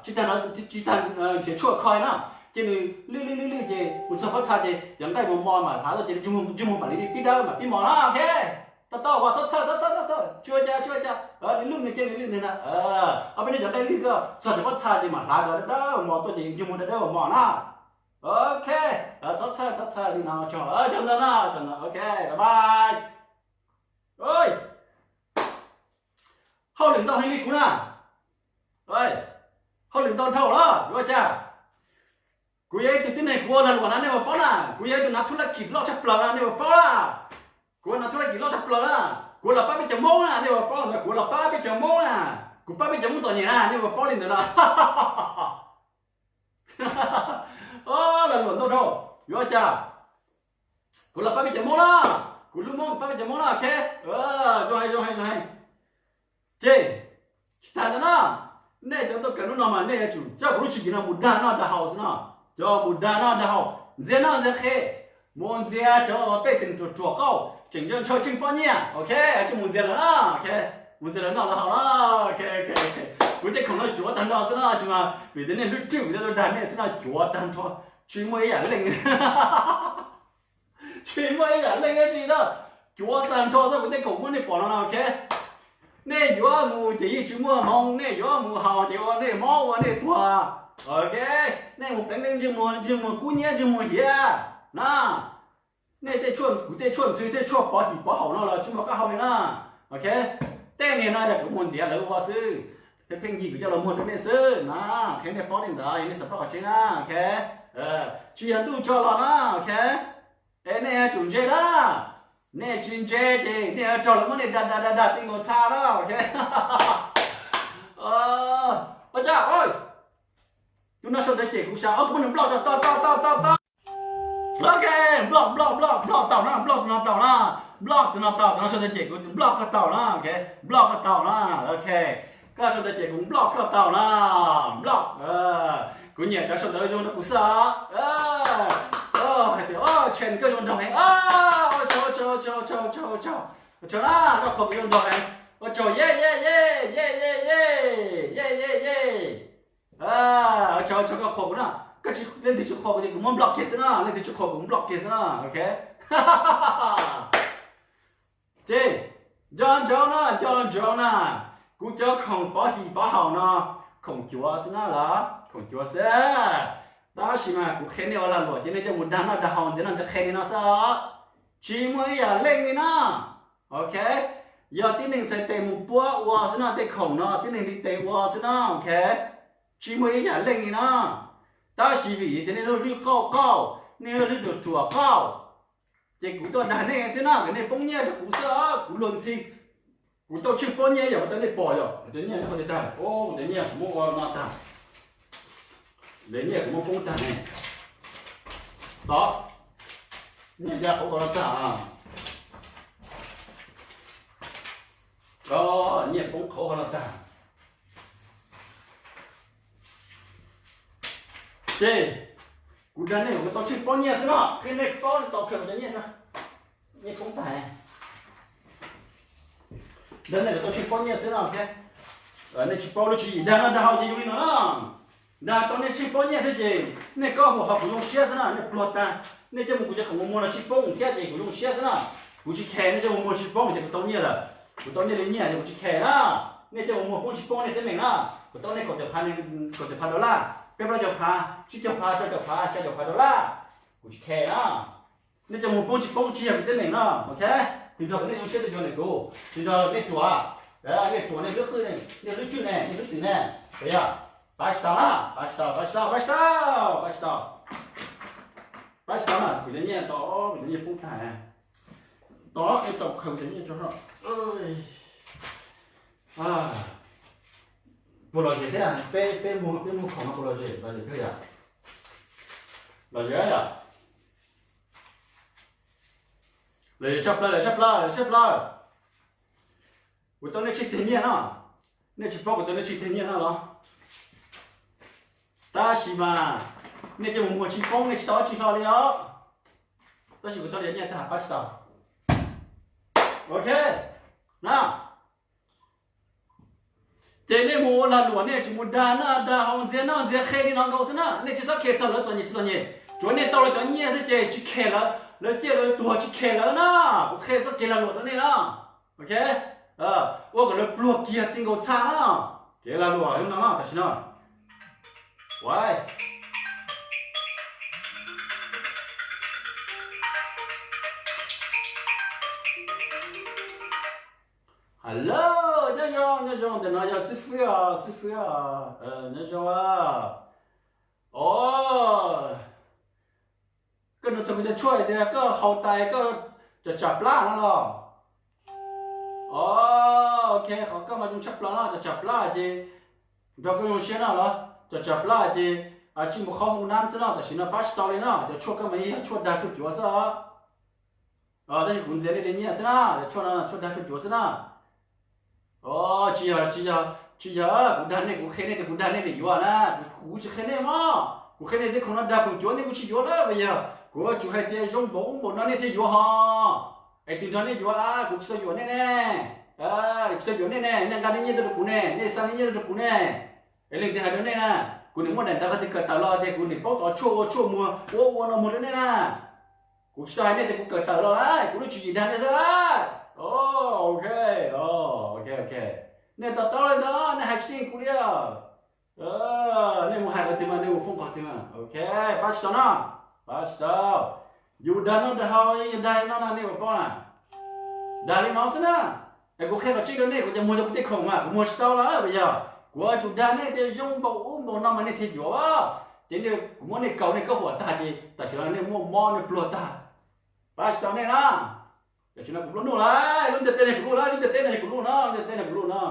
tsis tas, tsis tas nrhiav tshuaj kho na, cia nws lwj lwj lwj lwj ces mus txog pob txha ces cov nqaij mos mos mam hlav tuaj ces ntsej muag mam li pib dawb mam pib mos na. Ok, tau tau, txhob txhawj txhob txhawj txhob txhawj, tsis ua cas tsis ua cas. Nws lwj nws, cia nws lwj nws na. Ob peb hnub cov nqaij lwj koj txog cov pob txha ces mam hlav cov dawb mos tuaj ces ntsej muag dawb dawb mos mos na. Ok, txhob txhawj txhob txhawj li no, tsaug ntau na, tsaug ntau. Ok, bye bye. Hauj lwm ntau heev li kuv na. Hauj lwm ntau dhau los yuav ua cas? Kuv yog ib tug tib neeg kuv ua lag luam na, nej puas paub na? Kuv yog ib tug nav thuj laj kim loj tshaj plaws na, nej puas paub na? Kuv nav thuj laj kim loj tshaj plaws na. Kuv los pab peb cov Hmoob na, nej puas paub ntawd? Kuv los pab peb cov Hmoob na. Kuv pab peb cov Hmoob txom nyem na, nej puas paub li ntawd na? Lag luam ntau dhau, yuav cas? Kuv los pab peb cov Hmoob na, kuv lub Hmoob pab peb cov Hmoob na, ok. Zoo heev, zoo heev, zoo heev. Ces tsis tas ntawd na, nej cov tuaj kawm hnub no mas nej yuav tsum coj kuv lub tswv yim no mus dag noj dag haus xwb no. Coj mus dag noj dag haus, ntxias noj ntxias qhe, mus ntxias cov pej xeem ruam ruam qauj tseem ntshaw tsheej pob nyiaj, ok, coj mus ntxias lawv na, ok, mus ntxias lawv noj lawv haus na, ok, ok. Kuv tej khoom no cuav tag nrho xwb no, tab sis mas vim tias nej hlub rwj kuv thiaj tuaj dag nej xwb no, cuav tag nrho, tsis muaj ib yam leej. Tsis muaj ib yam leej dab tsi na, cuav tag nrho xwb kuv tej khoom muab nej pom no no, ok. Nej yuav mus ces yeej tsis muaj hmoov, nej yuav mus haus ces ua nej mob ua nej tuag, ok. Nej mus pleev leej ntsej muag, ntsej muag kub hnyiab ntsej muag hiav na. Nej tej tshuaj, kuv tej tshuaj ntxhw tej tshuaj pov him pov haum no los tsis muaj qab hau li na, ok. Tej niag no yog kuv muag ntiav lawv ua xwb, pheej pheej yig kuv coj los muag rau nej xwb na, qhia nej paub li ntawd, yog nej xav paub qhov tseeb na, ok. Tsis yog ntuj tso los na, ok. Es nej yuav tsum ntse na, nej tsis ntse ces nej yuav raug lawv muab nej dag dag dag dag ti nkaus txha na, ok. Ua cas tus no sau ntawv cem kuv sas, kuv muab nws block tau tau tau tau tau. Ok, block block block block tau na, block tus no tau na, block tus no tau, tus no sau ntawv cem kuv, block koj tau na, ok, block koj tau na, ok. Koj sau ntawv cem kuv, block koj tau na, block. Kuv nyiam cov sau ntawv zoo rau kuv xwb os. Hais tias, Tshee, koj zoo nraug heev. Ua tsaug, ua tsaug, ua tsaug, ua tsaug, ua tsaug, ua tsaug na, koj qhuas kuv zoo nraug heev. Ua tsaug, ye ye ye, ye ye ye, ye ye ye. Ua tsaug, ua tsaug koj qhuas kuv na. Koj tsis, leej twg tsis qhuas kuv ces kuv muab block kiag xwb na, leej twg tsis qhuas kuv block kiag xwb na, ok. Ces nco ntsoov na, nco ntsoov na, kuv cov khoom pov him pov haum no, khoom cuav xwb na los, khoom cuav xwb. Tab sis mas kuv qhia nej ua lag luam ces nej coj mus dag noj dag haus ntxias noj ntxias qhe li no xwb os. Tsis muaj ib yam leej li na. Ok, yog tib neeg txhais tes mus puab ua xwb na, tej khoom no tib neeg li tes ua xwb na, ok. Tsis muaj ib yam leej li na. Tab sis vim tias nej lub hlwb qauj qauj, nej lub hlwb ruam ruam qauj, ces kuv tuaj dag nej xwb na, kom nej poob nyiaj rau kuv xwb os. Kuv luag ntxhi, kuv tau tsheej pob nyiaj ib yam li nej pom yom. Kuv cov nyiaj qhov twg tag? Kuv cov nyiaj kuv muab ua no tag. Kuv cov nyiaj kuv muab poob tag ne. Tod, nyiaj ya qhov ko no tag. Nyiaj poob qhov ko no tag. Ces kuv dag nej kom tau tsheej pob nyiaj xwb no, qhia nej paub tau kawg cov nyiaj no. Nyiaj poob tag. Dag nej kom tau tsheej pob nyiaj xwb no, ok. Nej tsis paub lub tswv yim dag noj dag haus ces zoo li no na. Dag tau nej tsheej pob nyiaj xwb ces nej kob huam ho kuv zoo siab xwb na, nej pluag tag. Nej coj mus kuv cov khoom mus muag los tsheej poob thiab ces kuv zoo siab xwb na. Kuv tsis khe nej coj mus muag tsheej poob ces kuv tau nyiaj lawm. Kuv tau nyiaj li nyiaj ces kuv tsis khe na. Nej coj mus muag poob tsheej poob nej teeb meem na. Kuv tau nej kaum caum phav, kaum caum phav dollar, peb plaub caug phav, tsib caug phav, rau caum phav, xya caum phav dollar. Kuv tsis khe na. Nej coj mus poob tsheej poob tsis yog kuv teeb meem na, ok. Tsis nrog kuv nej zoo siab tuaj cov ntawm kuv, tsis nrog nej ruam, nej ruam nej hlwb qwj ne, nej hlwb rwj ne, nej hlwb twm ne, puas yog? Pab tsis tau na, pab tsis tau, pab tsis tau, pab tsis tau, pab tsis tau. Pab tsis tau na, kuv cov nyiaj tod, kuv cov nyiaj poob tag. Tod, ib tau khaws cov nyiaj tso. Puas lom zem thiab, peb, peb muag, peb muag khoom no puas lom zem, lom zem kawg yom? Lom zem yom? Lom zem tshaj plaws, lom zem tshaj plaws, lom zem tshaj plaws. Kuv tau nej tsheej teg nyiaj no, nej tsis paub kuv tau nej tsheej teg nyiaj no los? Tab sis mas nej coj mus muag tsheej poob nej tsis tau dab tsi hlo li os. Tab sis kuv tau cov nyiaj tag pab tsis tau. Ok na. Ces nej mus ua lag luam nej tsis mus dag noj dag haus ntxias noj ntxias qhe li no nkaus xwb na, nej tsis txhob khe txog lawv txom nyem tsis txom nyem, tsuav nej tau lawv cov nyiaj xwb ces tsis khe lawv, lawv ciaj lawv tuag tsis khe lawv na. Kuv qhia txoj kev lag luam rau nej na. Ok, ua kom lawv pluag kiag ti nkaus txha na. Kev lag luam no na, tam sim no. Hello, nyob zoo, nyob zoo, ntawm no yog xib fwb os, xib fwb os, nyob zoo. Os, koj nug txog kuv cov tshuaj tias koj haus tas koj tsom tsam plab no los? Os, ok, qhov koj mas zoo tshaj plaws no, tsom tsam plab ces nrog koj zoo siab no los? Tsom tsam plab ces Tsis mus qhov hoo nab xwb no, tam sim no pab tsis tau li no, cov tshuaj koj mas yog tshuaj dag tshuaj cuav xwb. Tab sis kuv ntxias nej li nyiaj xwb na, cov tshuaj no tshuaj dag tshuaj cuav xwb na. Tsis yog, tsis yog, tsis yog kuv dag nej, kuv qhia nej tias kuv dag nej nej yuav na. Kuv tsis qhia nej mog, kuv qhia nej tej khoom no dag khoom cuav nej kuj tsis yuav lawm. Yog kuv yuav tsum hais tias zoo npaum ub npaum no nej thiaj yuav ho. Es twg nrog nej yuav, kuv tsis tau yuam nej ne. Tsis tau yuam nej ne, nej nqa nej nyiaj tuaj rau kuv ne, nej xa nej nyiaj tuaj rau kuv ne. Es leej twg hais rau nej na? Kuv niam muaj daim ntawv qhov twg kawm tawm los tias kuv niam paub tov tshuaj ua tshuaj muag ua ua no muag rau nej na? Kuv tsis tau hais nej tias kuv kawm tawm los lawm, kuv lub tswv yim dag nej xwb. Ok, ok, ok. Nej to taub li ntawd nej hais tsis yeej kuv li. Nej mus hais qhov twg mas nej mus foob qhov twg mas, ok, pab tsis tau no, pab tsis tau. Yus dag noj dag haus, yus dag no na nej puas paub na? Dag li no xwb na. Es kuv qhia kom tsib rau nej, kuv cov muag cov kuv tej khoom mas kuv muag tsis tau lawm, yog kuv yuav tsum dag nej tias zoo npaum ub npaum no mas nej thiaj yuav. Ces kuv muab nej kaus nej kaub huam tag ces tam sim no nej muaj mob nej pluag tag. Pab tsis tau nej na. Tam sim no kuv pluag nuj lawm, lub ntiaj teb no kuv luj lawm, lub ntiaj teb no yog kuv luj no, lub ntiaj teb no kuv luj no.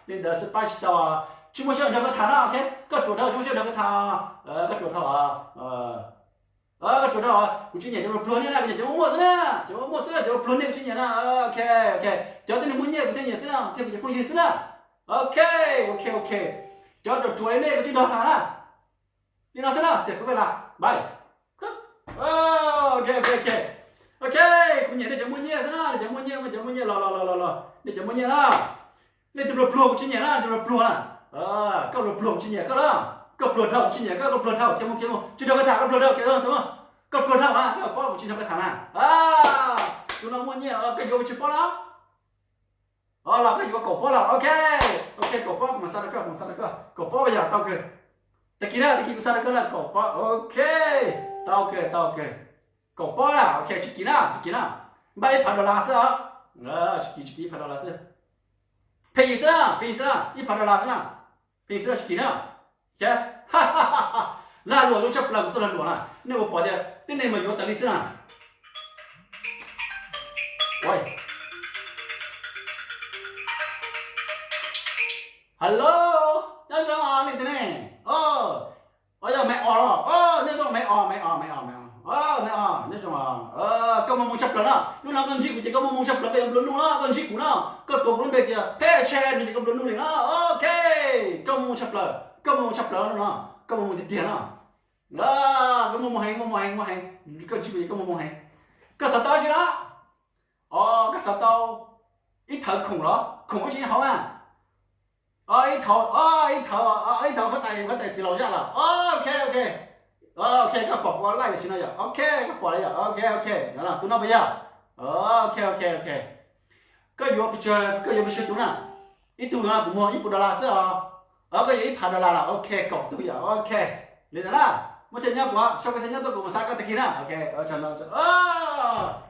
Li ntawd xwb pab tsis tau. Tsis muaj sij hawm nrog koj tham no, ok. Koj ruam dhau, tsis muaj sij hawm nrog koj tham. Koj ruam dhau, koj ruam dhau. Kuv tsis nyiam cov pluag pluag nej na, kuv nyiam cov muaj muaj xwb na, cov muaj muaj xwb na, cov pluag nej kuv tsis nyiam na. Ok, ok. Cov tej neeg muaj nyiaj kuv thiaj nyiam xwb na, thiaj kuv cov phooj ywg xwb na. Ok, ok, ok. Cov ruam ruam li nej kuv tsis nrog tham na. Li no xwb na, xiam kuv peb las npais. Ok, ok, ok. Ok, kuv nyiam nej cov muaj nyiaj xwb na, nej cov muaj nyiaj, nej cov muaj nyiaj los los los los los, nej cov muaj nyiaj na. Nej tus pluag pluag kuv tsis nyiam na, tus pluag pluag na. Koj pluag pluag kuv tsis nyiam koj na. Koj pluag dhau kuv tsis nyiam koj, koj pluag dhau, khiav mus khiav mus, tsis nrog koj tham, koj pluag dhau, khiav mus khiav mus. Koj pluag dhau na, koj paub kuv tsis nrog koj tham na. Tus no muaj nyiaj, koj yuav tsis paub na. Los koj yuav kaum pob los, ok. Ok, kaum pob kuv mam xa rau koj, kuv mam xa rau koj, kaum pob yog tau kawg. Tag kis na, tag kis kuv xa rau koj na, kaum pob, ok. Tau kawg, tau kawg. Kaum pob na, ok, tsis kim na, tsis kim na. Npaj ib phav dollar xwb os. Tsis kim, tsis kim, ib phav dollar xwb. Phem xwb na, phem xwb na, ib phav dollar xwb na. Phem xwb na, tsis kim na. Lag luam zoo tshaj plaws, kuv txoj lag luam na, nej puas pom tias tib neeg mas yuav tas li xwb na. Hello, nyob zoo leej twg ne? Os, yog Maiv Os los? Nyob zoo Maiv Os, Maiv Os, Maiv Os, Maiv Os, nyob zoo. Koj muaj hmoo tshaj plaws na, hnub no koj ntsib kuv ces koj muaj hmoo tshaj plaws, koj yuav nplua nuj na, koj ntsib kuv na, koj tuav kuv lub npe tias Phev Tshe no ces koj nplua nuj li na. Ok, koj muaj hmoo tshaj plaws, koj muaj hmoo tshaj plaws no, koj muaj hmoo tiag tiag na. Koj muaj hmoo heev, muaj hmoo heev, muaj heev. Koj ntsib kuv ces koj muaj hmoo heev. Koj xav tau dab tsi na? Os, koj xav tau ib thawv khoom los? Khoom dab tsi hauv na? Ib thawv, ib thawv, ib thawv huab tais, huab tais txiv laus zaj los? Ok, ok. Ok, koj pom kuv ua live tam sim no yom? Ok, koj pom li yom? Ok, ok. Tus no puas yog? Ok, ok, ok. Koj yuav pes tsawg, koj yuav pes tsawg tus na? Ib tug no kuv muag ib puas dollar xwb os. Koj yuav ib phav dollar los? Ok, kaum tug yom? Ok. Li ntawd na, muab chaw nyob kuv, sau koj chaw nyob tuaj kuv mus xa koj tag kis na. Ok,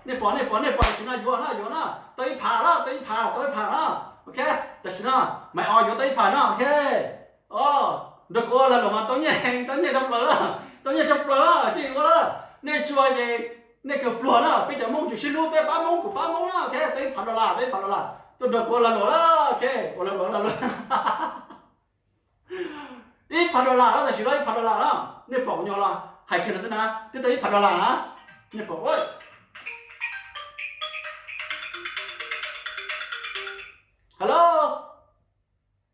nej pom, nej pom, nej pom tam sim no yuav na, yuav na, tau ib phav na, tau ib phav, tau ib phav na. Ok, tam sim no Maiv Os yuav tau ib phav no, ok. Nrog kuv ua lag luam mas tau nyiaj heev, tau nyiaj tshaj plaws na, tau nyiaj tshaj plaws na, tsis ua lawm. Nej tsis ua ces nej kawg pluag na, peb cov Hmoob tseem sib hlub, peb pab Hmoob, kuv pab Hmoob na, ok, tau ib phav dollar, tau ib phav dollar, tuaj nrog kuv ua lag luam na, ok, ua lag luam, ua lag luam. Ib phav dollar na, tam sim no ib phav dollar na, nej pom kuv nyob los hais kiag no xwb na, twb tau ib phav dollar na, nej pom. Hello,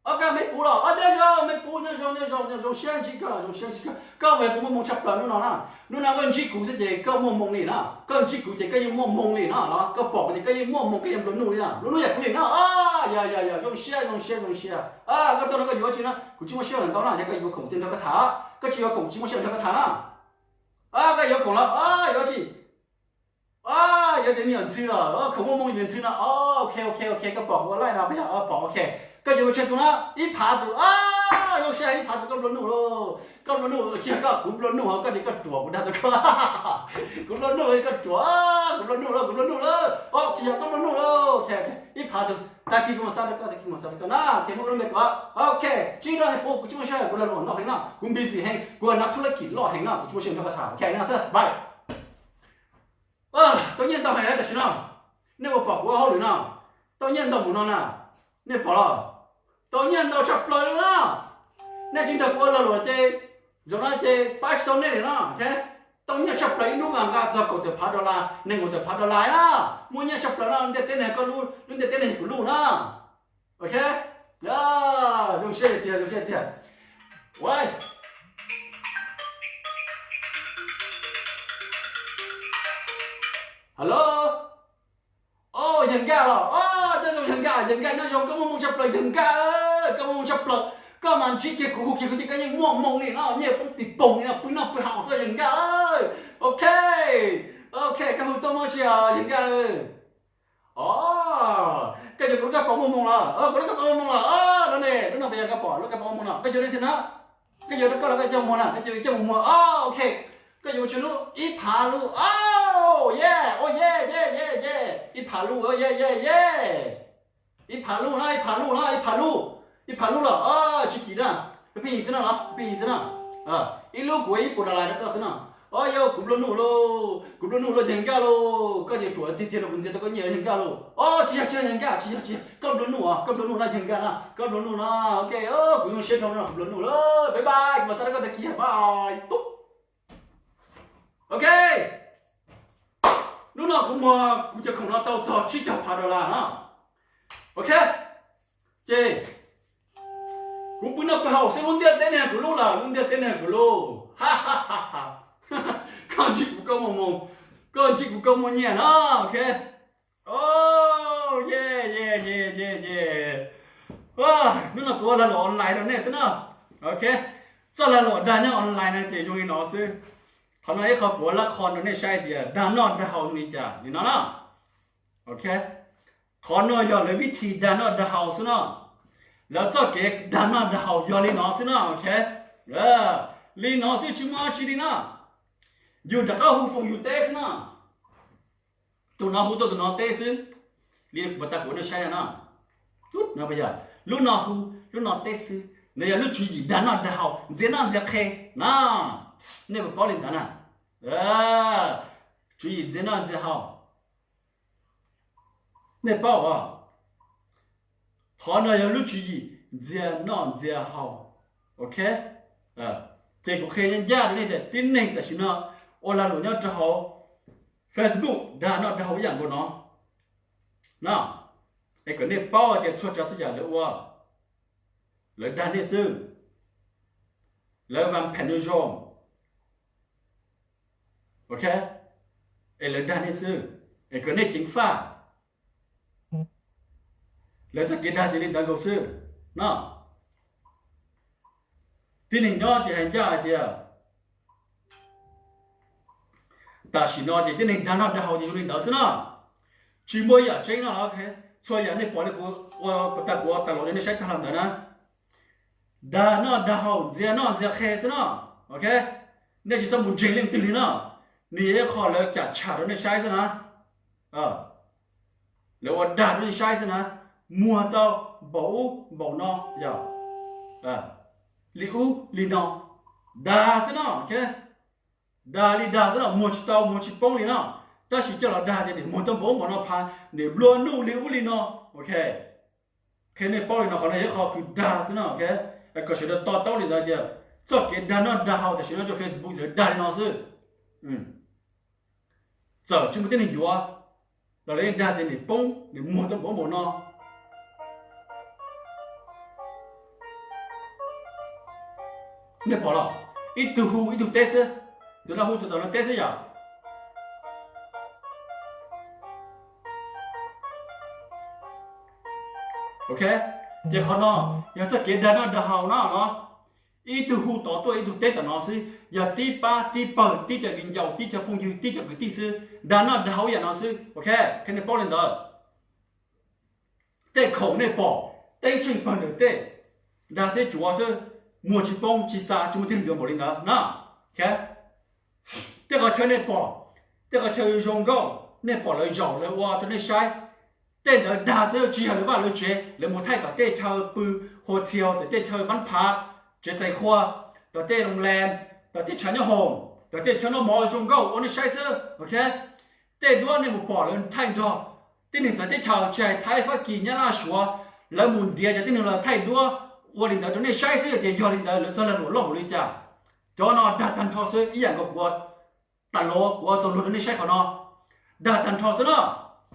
ok, Maiv Puv los? Os, nyob zoo Maiv Puv, nyob zoo, nyob zoo, nyob zoo, zoo siab ntsib koj, zoo siab ntsib koj, koj mas yog tus muaj hmoo tshaj plaws hnub no na. Hnub no koj ntsib kuv xwb ces koj muaj hmoo li na, koj ntsib kuv ces koj yeej muaj hmoo li na los? Koj pom kuv ces koj yeej muaj hmoo, koj yeej nplua nuj li na, nplua nuj yam kuv li na. Yog, yog, yog, zoo siab, zoo siab, zoo siab. Koj tuaj no koj yuav dab tsi na? Kuv tsis muaj sij hawm ntau na, yog koj yuav khoom kuv thiaj nrog koj tham. Koj tsis yuav khoom kuv tsis muaj sij hawm nrog koj tham na. Koj yuav khoom los yuav dab tsi? Yuav tias me nyuam ntxhw los, khoom muaj hmoo me nyuam ntxhw no. Ok, ok, ok, koj pom kuv ua live no puas yog? Pom, ok. Koj yuav pes tsawg tus na? Ib phav tus. Zoo siab, ib phav tus koj nplua nuj lauj. Koj nplua nuj, tsis yog koj, kuv nplua nuj, koj tias koj ruam kuv dag tau koj. Kuv nplua nuj, koj ruam, kuv nplua nuj lauj, kuv nplua nuj lauj. Tsis yog koj nplua nuj lauj. Ib phav tus, tag kis kuv mam xa rau koj, tag kis kuv mam xa rau koj na, muab koj lub npe kuv. Ok, tsis nrog Maiv Puv, kuv tsis muaj sij hawm, kuv lag luam ntau heev no, kuv busy heev, kuv nab thub lab kim loj heev no, kuv tsis muaj sij hawm nrog koj tham, ok, no xwb, bye. Tau nyiaj ntau heev tam sim no, nej puas pom kuv ua hauj lwm no? Tau nyiaj ntau mus no na, nej pom los? Tau nyiaj ntau tshaj plaws li na. Nej tsis nrog kuv ua lag luam ces Zaum no ces pab tsis tau nej li no, tau nyiaj tshaj plaws ib hnub mas nqa txog kaum tawm phav dollar, nees nkaum tawm phav dollar na. Muaj nyiaj tshaj plaws no, ntiaj teb ne koj lub, lub ntiaj teb ne kuv lub na. Ok, zoo siab tiag, zoo siab tiag. Ua, hello. O, yawg Nkaj los, o, nyob zoo yawg Nkaj, yawg Nkaj nyob zoo, koj muaj hmoo tshaj plaws yawg Nkaj, koj muaj hmoo tshaj plaws. Koj mas ntsib kiag kuv hu kiag kuv tias koj yeej muaj hmoo li no, nyiaj poob pis poog li no, pw noj pw haus xwb yawg Nkaj. Ok, ok, koj hu tuaj muaj tsi os yawg Nkaj. O, koj yuav kuv lub kab paus muaj hmoo los, kuv lub kab paus muaj hmoo los, no ne, lub no puas yog koj pom lub kab paus muaj hmoo no, koj yuav leej twg na? Koj yuav rau koj los koj coj muag na, koj coj coj mus muag, o, ok. Koj yuav mus tsw lub ib phav lub, o, ye, o, ye, ye, ye, ye, ib phav lub, o, ye, ye, ye. Ib phav lub na, ib phav lub na, ib phav lub, ib phav lub los, o, tsis kim na, pheej yig xwb na los, pheej yig xwb na. Ib lub kuv ib puas dollar rau koj xwb na. O, yog kuv nplua nuj lauj, kuv nplua nuj lauj yawg Nkaj lauj, koj ces ruam tiag tiag los kuv ntxias tau koj nyiaj yawg Nkaj lauj. O, tsis yog, tsis yog yawg Nkaj, tsis yog, tsis yog, koj nplua nuj os, koj nplua nuj na yawg Nkaj na, koj nplua nuj na. Ok, kuv zoo siab dhau no kuv nplua nuj lauj, bye bye, kuv mam xa rau koj tag kis, bye. Ok, hnub no kuv muag kuv cov khoom no tau txog tsib caug phav dollar na. Ok, ces kuv pw noj pw haus xwb, lub ntiaj teb ne kuv lub lawm, lub ntiaj teb ne kuv lub. Koj ntsib kuv koj muaj hmoo, koj ntsib kuv koj muaj nyiaj na. Ok, o, ye, ye, ye, ye, ye. Hnub no kuv ua lag luam online rau nej xwb na. Ok, txoj lag luam dag nyob online no ces zoo li no xwb. Qhov no ib qho kuv ua lab qho rau nej saib tias dag noj dag haus li cas li no na. Ok, qhov no yog lawv vib thi dag noj dag haus xwb no. Lawv txoj kev dag noj dag haus yog li no xwb no. Ok, li no xwb tsis muaj dab tsi li no. Yus rov qab hu foom yus teb xwb no. Tus no hu tuaj tus no teb xwb. Li puas tas kuv nej saib no. Lub no yog, lub no hu, lub no teb xwb. No yog lub tswv yim dag noj dag haus, ntxias noj ntxias qhe na. Nej puas paub li ntawd na? Tswv yim ntxias noj ntxias haus. Nej paub os? Qhov no yog lub tswv yim ntxias noj ntxias haus. Ok, ces kuv qhia ncaj ncaj rau nej tias tib neeg tam sim no ua lag luam nyob rau hauv Facebook dag noj dag haus ib yam nkaus no na. Es kom nej paub hais tias txhua tsav txhua yam lawv ua, lawv dag nej xwb, lawv vam phem nws zoo. Ok, es lawv dag nej xwb, es kom nej ceev faj. Lawv txoj kev dag ces li ntawd nkaus xwb no. Tib neeg nyob ces hais ncaj hais tias tam sim no ces tib neeg dag noj dag haus ces zoo li ntawd xwb no. Tsis muaj ib yam tseeb no los, txhua yam nej pom li kuv ua, tas kuv ua tas los li nej saib tag los ntawd na. Dag noj dag haus, ntxias noj ntxias qhe xwb no. Ok, nej tsis txhob mus ntseeg leej twg li no. Nws yog ib qho lawv cam tsham rau nej saib xwb na. Lawv ua dag rau nej saib xwb na. Muag tau npaum ub npaum no, yog li ub li no, dag xwb no. Dag li dag xwb no, muag tsis tau muag tsis poob li no. Tab sis coj los dag tias nim muag tau npaum ub npaum no phav, nim nplua nuj li ub li no. Ok, qhia nej paub li no, qhov no yog ib qho kws dag xwb no. Ok, kom sawv daws to taub li ntawd tias txoj kev dag noj dag haus tam sim no rau Facebook lawv dag li no xwb. Txawm tsis muaj tib neeg yuav los lawv yeej dag tias nim poob nim muag tau npaum ub npaum no. Nej pom los, ib tug hu ib tug teb xwb, tus no hu tus tom no teb xwb yom. Ok, ces qhov no yog txoj kev dag noj dag haus no los, ib tug hu tod tuaj ib tug teb tom no xwb, yog tib pab tib pawg tib cov viv ncaus tib cov phooj ywg tib cov kwv tij xwb, dag noj dag haus ib yam no xwb. Ok, qhia nej paub li ntawd. Tej khoom nej pom, teeb tsheej pawg ntawm tej, dag thiab cuav xwb, muag tsis poob tsis xa, tsis muaj tib neeg yuav npaum li ntawd na. Tej qhov chaw nej pom, tej qhov chaw zoo nkauj nej pom lawv zaum lawv ua rau nej saib, tej ntawd dag xwb, tsis yog lawv vaj lawv tsev, lawv mus thaij tom tej chaw pw, hua txhia tom tej chaw npab phav, tsev txais qhua, tom tej loo le, tom tej tshav nyob hoom, tom tej chaw noj mov zoo nkauj ua nej saib xwb. Ok, tej duab nej mus pom lawv thaij nrog tib neeg txawv teb chaws, tsis hais Thaib, Fab Kis, Nyab Laj, Suav, lawv mus ntiav cov tib neeg los thaij duab ua li ntawd rau nej saib xwb tias yog li ntawd lawv txoj lag luam loj npaum li cas. Cov no dag tag nrho xwb, ib yam nkaus kuv ua tas los kuv ua txaus luag rau nej saib qhov no, dag tag nrho xwb na.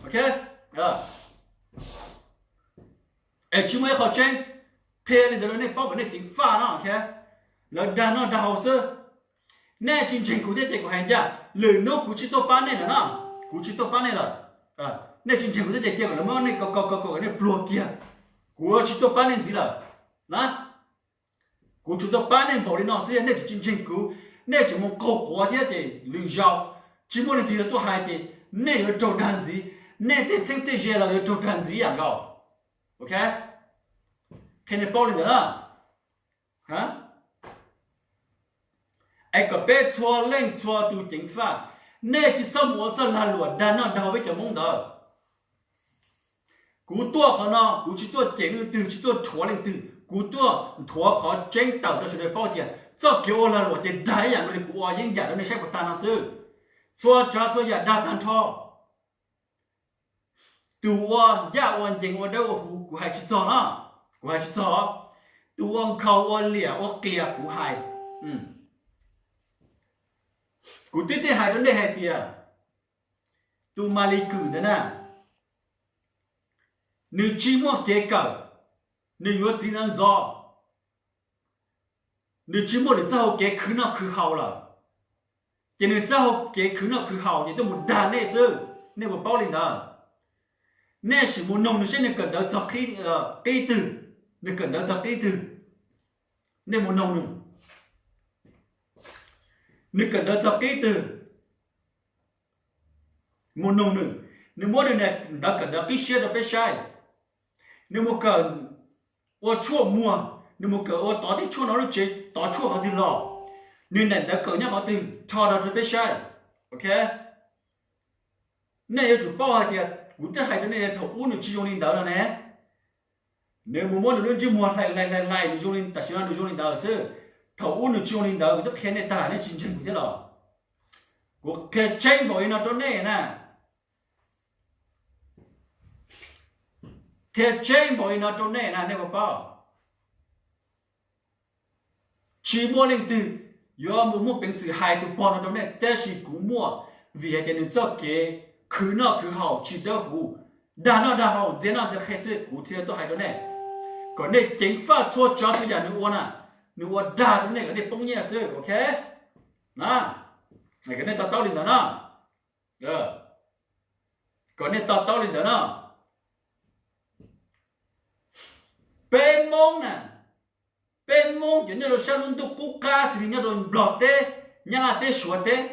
Ok, es tsis muaj ib qho tseeb. Qhia li ntawd rau nej paub kom nej ceev faj no. Ok, lawv dag noj dag haus xwb. Nej tsis ntseeg kuv thiab ces kuv hais ncaj, lwm hnub kuv tsis tuaj pab nej lawm na. Kuv tsis tuaj pab nej lawm. Nej tsis ntseeg kuv thiab ces cia kom lawv muab nej kaw kaw kaw kom nej pluag kiag. Kuv tsis tuaj pab nej ntxiv lawm na. Kuv tsuas tuaj pab nej npaum li no xwb, nej tsis ntseeg kuv, nej tseem mus qaug quav thiab ces lwm zaus tsis muaj leej twg yuav tuaj hais ces nej yuav raug dag ntxiv, nej tej txheeb tej ze los yuav raug dag ntxiv yam nkaus. Ok, qhia nej paub li ntawd na. Es kom peb txhua leej txhua tus ceev faj, nej tsis txhob mus ua txoj lag luam dag noj dag haus peb cov Hmoob ntawd. Kuv tuaj qhov no kuv tsis tuaj cem leej twg, tsis tuaj rhuav leej twg, kuv tuaj nthuav qhov tseeb tawm rau sawv daws paub tias txoj kev ua lag luam ces dag ib yam nkaus li kuv ua yeeb yam rau nej saib puas tag no xwb. Txhua tsav txhua yam dag tag nrho. Tus ua ncaj ua ncees ua dawb ua huv kuv hais tsis txog na, kuv hais tsis txog. Tus ua nkhaus ua liam ua qias kuv hais. Kuv twb teb hais rau nej hais tias tus Malis Kwm ntawd na, nws tsis muaj kev kawm, nws yuav txiv ntxov ntxov, nws tsis muaj lwm txoj hau kev khwv noj khwv haus lawm, ces nws txoj hau kev khwv noj khwv haus ces tuaj mus dag nej xwb, nej puas paub li ntawd? Nej sim mus noog nws saib nws kawm ntawv txog qib twg, nws kawm ntawv txog qib twg, nej mus noog nws, nws kawm ntawv txog qib twg, mus noog nws, nws muab nws ntawv kawm ntawv qib siab rau peb saib, nws mus kawm ua tshuaj muag, nws mus kawm ua tov tej tshuaj no lub tsev tov tshuaj qhov twg los, nws daim ntawv kawm nyob qhov twg rho rau peb saib. Ok, nej yuav tsum paub hais tias kuv twb hais rau nej thaum ub nws tsis zoo li ntawd no ne. Nws mus muab nws lub ntsej muag hlais hlais hlais hlais nws zoo li tam sim no nws zoo li ntawd xwb. Thaum ub nws tsis zoo li ntawd, kuv twb qhia nej tag nej tsis ntseeg kuv thiab los? Kuv qhia tseeb npaum li no rau nej na, qhia tseeb npaum li no rau nej na, nej puas paub? Tsis muaj leej twg yuav mus muaj peev xwm hais tus pog no rau nej, tab sis kuv muaj, vim hais tias nws txoj kev khwv noj khwv haus tsis dawb huv, dag noj dag haus ntxias noj ntxias qhe xwb, kuv thiaj tuaj hais rau nej, kom nej ceev faj txhua tsav txhua yam nws ua na, nws ua dag rau nej kom nej poob nyiaj xwb. Ok, na, kom nej to taub li ntawd na, kom nej to taub li ntawd na. Peb Hmoob na, peb Hmoob cov nyob rau sab lub ntuj qub qab xws li nyob rau Nplog teb, Nyab Laj teb, Suav teb,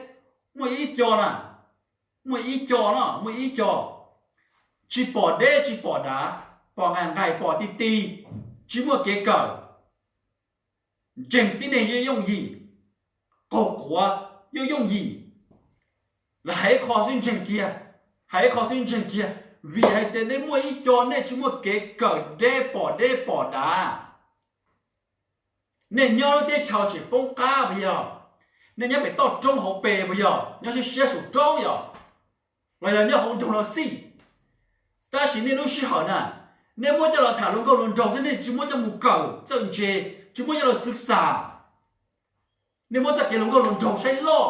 muaj ib co na, muaj ib co no, muaj ib co tsis pom deb tsis pom dav, pom nqaim nqaim pom ti ti, tsis muaj kev kawm, ntseeg tib neeg yeej yooj yim, qaug quav yeej yooj yim. Lawv hais ib qho xwb ntseeg kiag, hais ib qho xwb ntseeg kiag, vim hais tias nej muaj ib co nej tsis muaj kev kawm deb pom deb pom dav. Nej nyob lub teb chaws tseem poob qab puas yog? Nej nyob pem toj roob hauv pes puas yog? Nyob siab siab saum roob yog? Los yog nyob hauv nroog los xij? Tab sis nej lub sij hawm na, nej muab coj los tham luag nkauj luag nraug xwb, nej tsis muab coj mus kawm txawj ntse, tsis muab coj los xwv xam. Nej muab txoj kev luag nkauj luag nraug saib loj.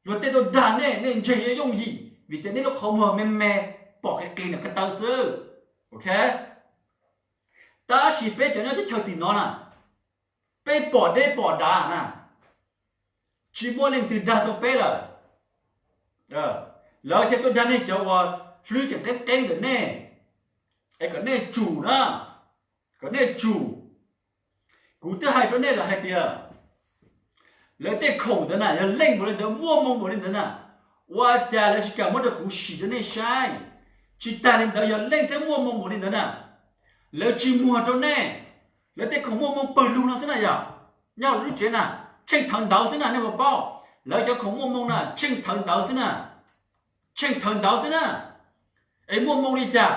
Luag tej tuaj dag nej, nej ntseeg yeej yooj yim vim tias nej lub qhov muag me me, pom qis qis ntawm ko taw xwb. Ok, tab sis peb cov nyob teb chaws tim no na, peb pom deb pom dav na, tsis muaj leej twg dag tau peb lawm. Lawv thiaj tuaj dag nej cov uas hlwb tseem qeeb qeeb ntawm nej, es kom nej tsum na, kom nej tsum. Kuv twb hais rau nej lawm hais tias lawv tej khoom ntawd na yog leej npaum li ntawd, muaj hmoo npaum li ntawd na, ua cas lawv tsis kam muab rau kuv sim rau nej saib? Tsis tas li ntawd yog leej thiab muaj hmoo npaum li ntawd na, lawv tsis muag rau nej. Lawv tej khoom muaj hmoo pawg lug no xwb na yog, nyob hauv lub tsev na, tsheej thawv ntawv xwb na, nej puas paub? Lawv cov khoom muaj hmoo na tsheej thawv ntawv xwb na, tsheej thawv ntawv xwb na. Es muaj hmoo li cas?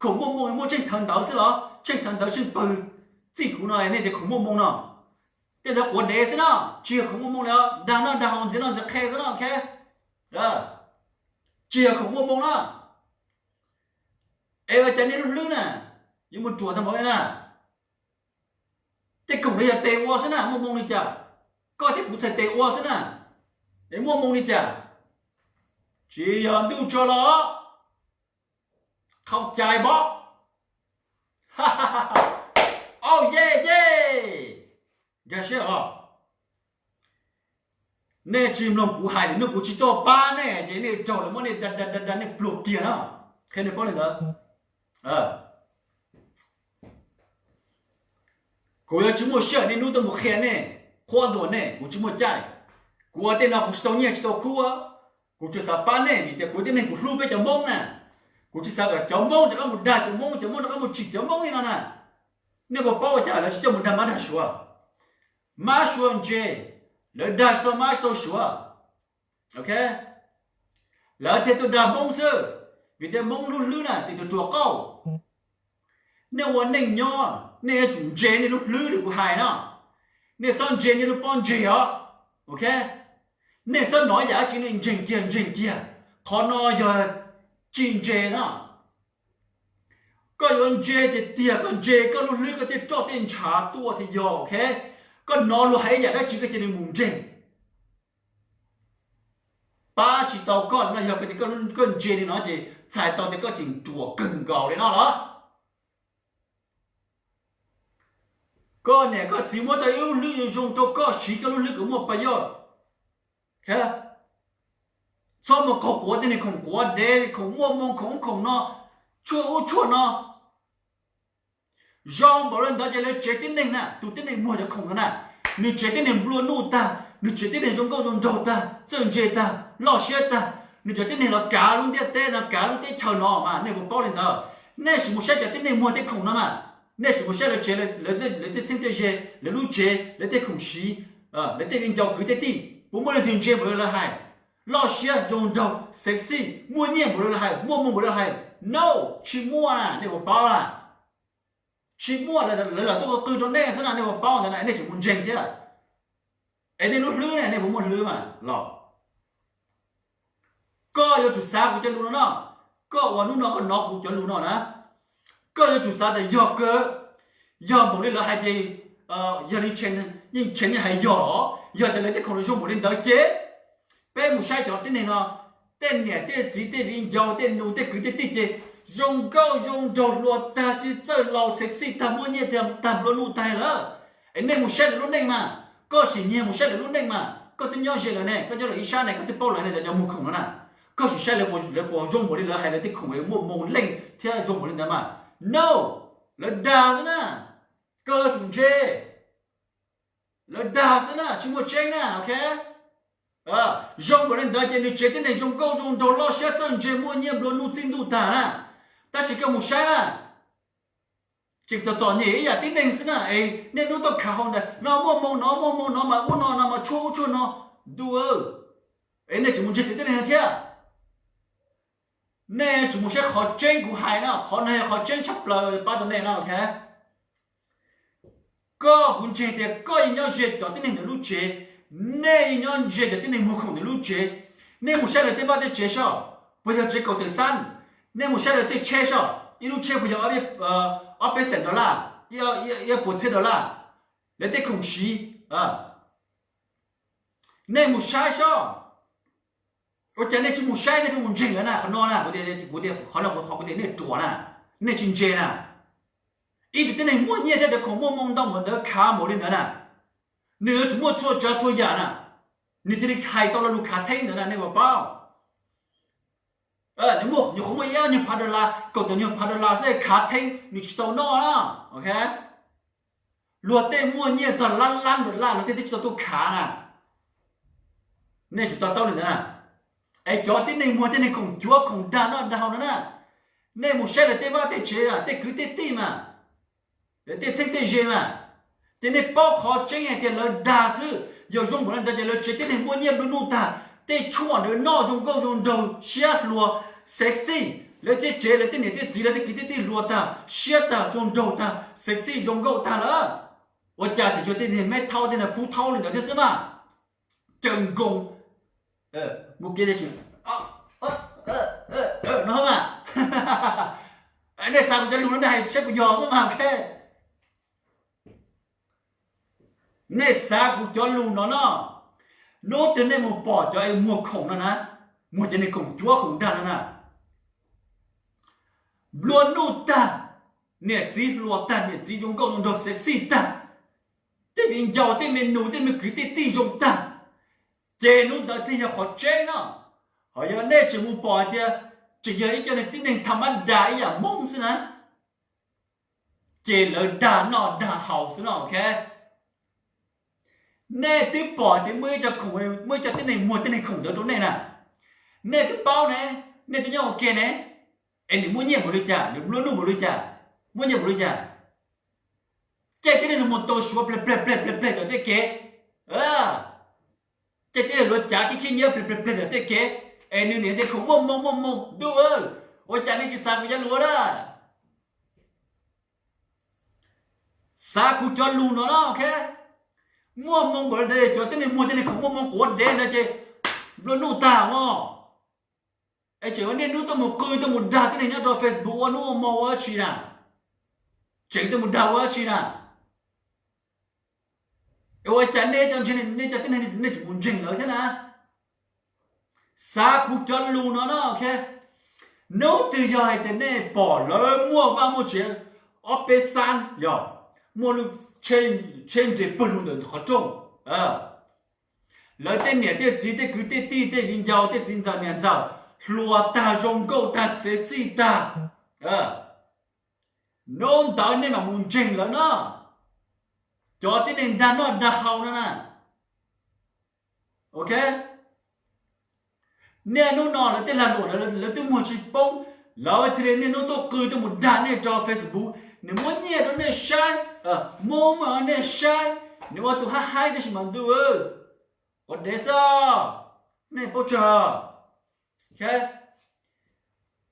Khoom muaj hmoo muaj tsheej thawv ntawv xwb los? Tsheej thawv ntawv tsheej pawg txij kuv no nej tias khoom muaj hmoo no, tej ntawd quav dev xwb na, tsis yog khoom muaj hmoo li os, dag noj dag haus ntxias noj ntxias qhe xwb no. Ok, tsis yog khoom muaj hmoo na. Es ua cas nej lub hlwb na yuav mus ruam tag npaum li na? Tej khoom no yog tes ua xwb na, muaj moo li cas? Koj thiab kuv txhais tes ua xwb na, es muaj moo li cas? Tsis yog ntuj tso los qhau cai npob. Au ye ye, nkag siab os. Nej tsis mloog kuv hais lwm hnub, kuv tsis tuaj pab nej ces nej raug lawv muab nej da da da da nej pluag kiag na. Qhia nej paub li ntawd. Kuv yuav tsis muaj sij hawm niaj hnub tuaj mus qhia nej, qhuab ntuas nej, kuv tsis muaj caij. Kuv ua tej no kuv tsis tau nyiaj tsis tau kub, kuv tsuas xav pab nej vim tias kuv tib neeg kuv hlub peb cov Hmoob na. Kuv tsis xav kom cov Hmoob rov qab mus dag cov Hmoob, cov Hmoob rov qab mus tsim cov Hmoob li no na. Nej puas paub ua cas lawv tsis coj mus dag mab dag suav? Mab suav ntse, lawv dag tsis tau mab tsis tau suav. Ok, lawv thiaj tuaj dag Hmoob xwb, vim tias Hmoob lub hlwb na ces ruam ruam qauj. Nej ua neej nyob nej yuav tsum ntse nej lub hlwb li kuv hais no. Nej txhob ntse nej lub pob ntseg os. Ok, nej txhob hnov yam dab tsi nej ntseeg kiag ntseeg kiag. Qhov no yog tsis ntse no. Koj yuav ntse tiag tiag, koj ntse koj lub hlwb koj tej roj tej ntshav tuaj thiaj yog, ok. Koj hnov luag hais ib yam dab tsi koj cia li mus ntseeg. Pab tsis tau koj no, yog koj tias koj ntse li no ces txhais tau tias koj tseem ruam kawg nkaus li no los. Koj niam koj txiv muab tau ib lub hlwb zoo zoo rau koj siv, koj lub hlwb kom muaj payoj. Txhob mus qaug quav tej niag khoom quav dev, khoom muaj moo, khoom ub khoom no, tshuaj ub tshuaj no. Zoo npaum li ntawd ces lawv tsev tib neeg na, tus tib neeg muag cov khoom no na, nws tsev tib neeg nplua nuj tag, nws tsev tib neeg zoo nkauj zoo nraug tag, txawj ntse tag, loj siab tag, nws cov tib neeg los kav lub ntiaj teb no, kav lub teb chaws no mas nej puas paub li ntawd? Nej sim mus saib cov tib neeg muag tej khoom no mas, nej sim mus saib lawv tsev, lawv tej txheeb tej ze, lawv lub tsev, lawv tej khoom siv, lawv tej viv ncaus kwv tej tij, puas muaj leej twg ntse npaum li lawv hais? Loj siab zoo nraug, sexy, muaj nyiaj npaum li lawv hais, muaj moo npaum li lawv hais? No, tsis muaj na, nej puas paub na? Tsis muaj, lawv lam tuaj ua qw rau nej xwb na, nej puas paub ntawd na, nej tseem mus ntseeg thiab. Es nej lub hlwb ne, nej puas muaj hlwb mas los? Koj yuav tsum xav kuv cov lus no no, koj uas hnub no koj hnov kuv cov lus no na, koj yuav tsum xav tias yog kawg, yog npaum li lawv hais ces, yog li yeej tshee yeej hais yog los, yog tias lawv tej khoom zoo npaum li ntawd ces peb mus saib cov tib neeg no, tej niam tej txiv tej viv ncaus tej nus tej kwv tej tij ces zoo nkauj zoo nraug hluas tag, tsis txawj laus, sexy tag, muaj nyiaj tag, nplua nuj tag lawm. Es nej mus saib lawv lub neej mas, koj sim nyiag mus saib lawv lub neej mas, koj twb nyob ze lawm ne, koj nyob lawv ib sab ne, koj twb paub lawv ne, lawv cov muag khoom no na. Koj sim saib lawv puas zoo npaum li lawv hais lawv tej khoom muaj moo leej thiab zoo npaum li ntawd mas. No, lawv dag xwb na. Koj yuav tsum ntse, lawv dag xwb na, tsis muaj tseeb na, ok. Zoo npaum li ntawd ces nws tsev tib neeg zoo nkauj zoo nraug loj siab txawj ntse muaj nyiaj nplua nuj txij ntuj tag na, tab sis koj mus saib na, tseem txom txom nyem ib yam tib neeg xwb na. Es niaj hnub tuaj khav hauv ntawd no muaj moo no muaj moo no mas ub no no mas tshuaj ub tshuaj no, ntuj, es nej tseem mus ntseeg cov tib neeg no thiab? Nej tseem mus saib qhov tseeb kuv hais no, qhov no yog qhov tseeb tshaj plaws pab rau nej no, ok. Koj, kuv ntseeg tias koj yeej nyob ze cov tib neeg ntawm lub tsev, nej yeej nyob ze cov tib neeg muag khoom ntawm lub tsev. Nej mus saib lawv tej vaj tej tsev soj, puas yog tsev kaum tawm xab? Nej mus saib lawv tej tsheb soj, ib lub tsheb puas yog ob peb xees dollar, ib puas txhiab dollar? Lawv tej khoom siv, nej mus saib soj. Ua cas nej tsis mus saib, nej pheej mus ntseeg lawv na? Qhov no na, kuv tias, qhov no qhov kuv tias nej ruam na, nej tsis ntse na. Ib tug tib neeg muaj nyiaj thiab cov khoom muaj moo ntau npaum ntawd, khav npaum li ntawd na, nws yuav tsum muaj txhua tsav txhua yam na, nws thiaj li hais tau lo lus khav theeb ntawd na, nej puas paub? Nws muaj, nyuam qhuav muaj ib ob nyuag phav dollar, kaum tawm nyuag phav dollar xwb khav theeb, nws tsis tau noj na, ok. Luag tej muaj nyiaj txog lab lab dollar luag tej twb tsis tau tuaj khav na. Nej tsum to taub li ntawd na. Es cov tib neeg muag tej neeg khoom cuav khoom dag noj dag haus no na, nej mus saib lawv tej vaj tej tsev, tej kwv tej tij mas, lawv tej txheeb tej ze mas, ces nej paub qhov tseeb hais tias lawv dag xwb. Yog zoo npaum li ntawd ces lawv tsev tib neeg muaj nyiaj nplua nuj tag, tej tshuaj ntawd noj zoo nkauj zoo nraug siab hluas, sexy. Lawv tej tsev lawv tej niam tej txiv lawv tej kwv tej tij hluas tag, siab tag, zoo nraug tag, sexy zoo nkauj tag lawm. Ua cas tim tsuas tej niag meb thaub tej niag phub thaub li ntawd thiab xwb mas. Caw nkoos, mus kiag no mas. Nej xav kuv cov lus no nej hais saib puas yog xwb mas, ok. Nej xav kuv cov lus no no, hnub twg nej mus pom cov es muag khoom no na, muag cov niag khoom cuab khoom dag no na, nplua nuj tag, niam txiv hluas tag, niam txiv zoo nkauj zoo nraug sexy tag, tej viv ncaus tej me nus tej me kwv tej tij zoo tag, ces hnub ntawd thiaj yog qhov tseeb no. Ho yog nej tseem mus pom hais tias tseem yog ib co niag tib neeg tham mab das ib yam Hmoob xwb na, ces lawv dag noj dag haus xwb no, ok. Nej twb pom tias muaj ib co khoom, muaj ib co tib neeg muag tib neeg khoom ntawd rau nej na, nej twb paub ne, nej twb nyob ua ke ne, es nws muaj nyiaj npaum li cas, nws nplua nuj npaum li cas, muaj nyiaj npaum li cas, caij tib neeg los mus tau suav pleg pleg pleg pleg pleg tom tej kev, caij tib neeg luav cav tib khib nyiab pleg pleg pleg tom tej kev, es nws niam tej khoom muaj moo muaj moo. Ntuj, ua cas nej tsis xav kuv cov lus na? Xav kuv cov lus no no, ok. Muaj moo npaum li ntawd cov tib neeg muag tib neeg khoom muaj moo quav dev ntawd ces nplua nuj tag mog. Es tseem ua niaj hnub tuaj mus qw tuaj mus dag tib neeg nyob rau Facebook ua hnub ua hmo ua dab tsi na? Tseem tuaj mus dag ua dab tsi na? Es ua cas nej cov ntseeg, nej cov tib neeg nej tseem mus ntseeg lawv thiab na? Xav kuv cov lus no no, ok. Hnub twg yog hais tias nej pom lawv muaj vaj muaj tsev, ob peb xab yog muaj lub tsheb nres pawg lug ntawm qhov rooj, lawv tej niam tej txiv tej kwv tej tij tej viv ncaus tej txiv ntxawm niam ntxawm hluas tag zoo nkauj tag sexy tag, hnub ntawd nej mam mus ntseeg lawv no. Cov tib neeg dag noj dag haus no na, ok. Niaj hnub no lawv tej lag luam lawv twb muag tsis poob, lawv thiaj li niaj hnub tuaj qw tuaj mus dag nej rau Facebook, nws muab nyiaj rau nej saib, muab muaj nej saib, nws ua tus hab haib tab sis mas ntuj, quav dev xwb, nej paub tsawg?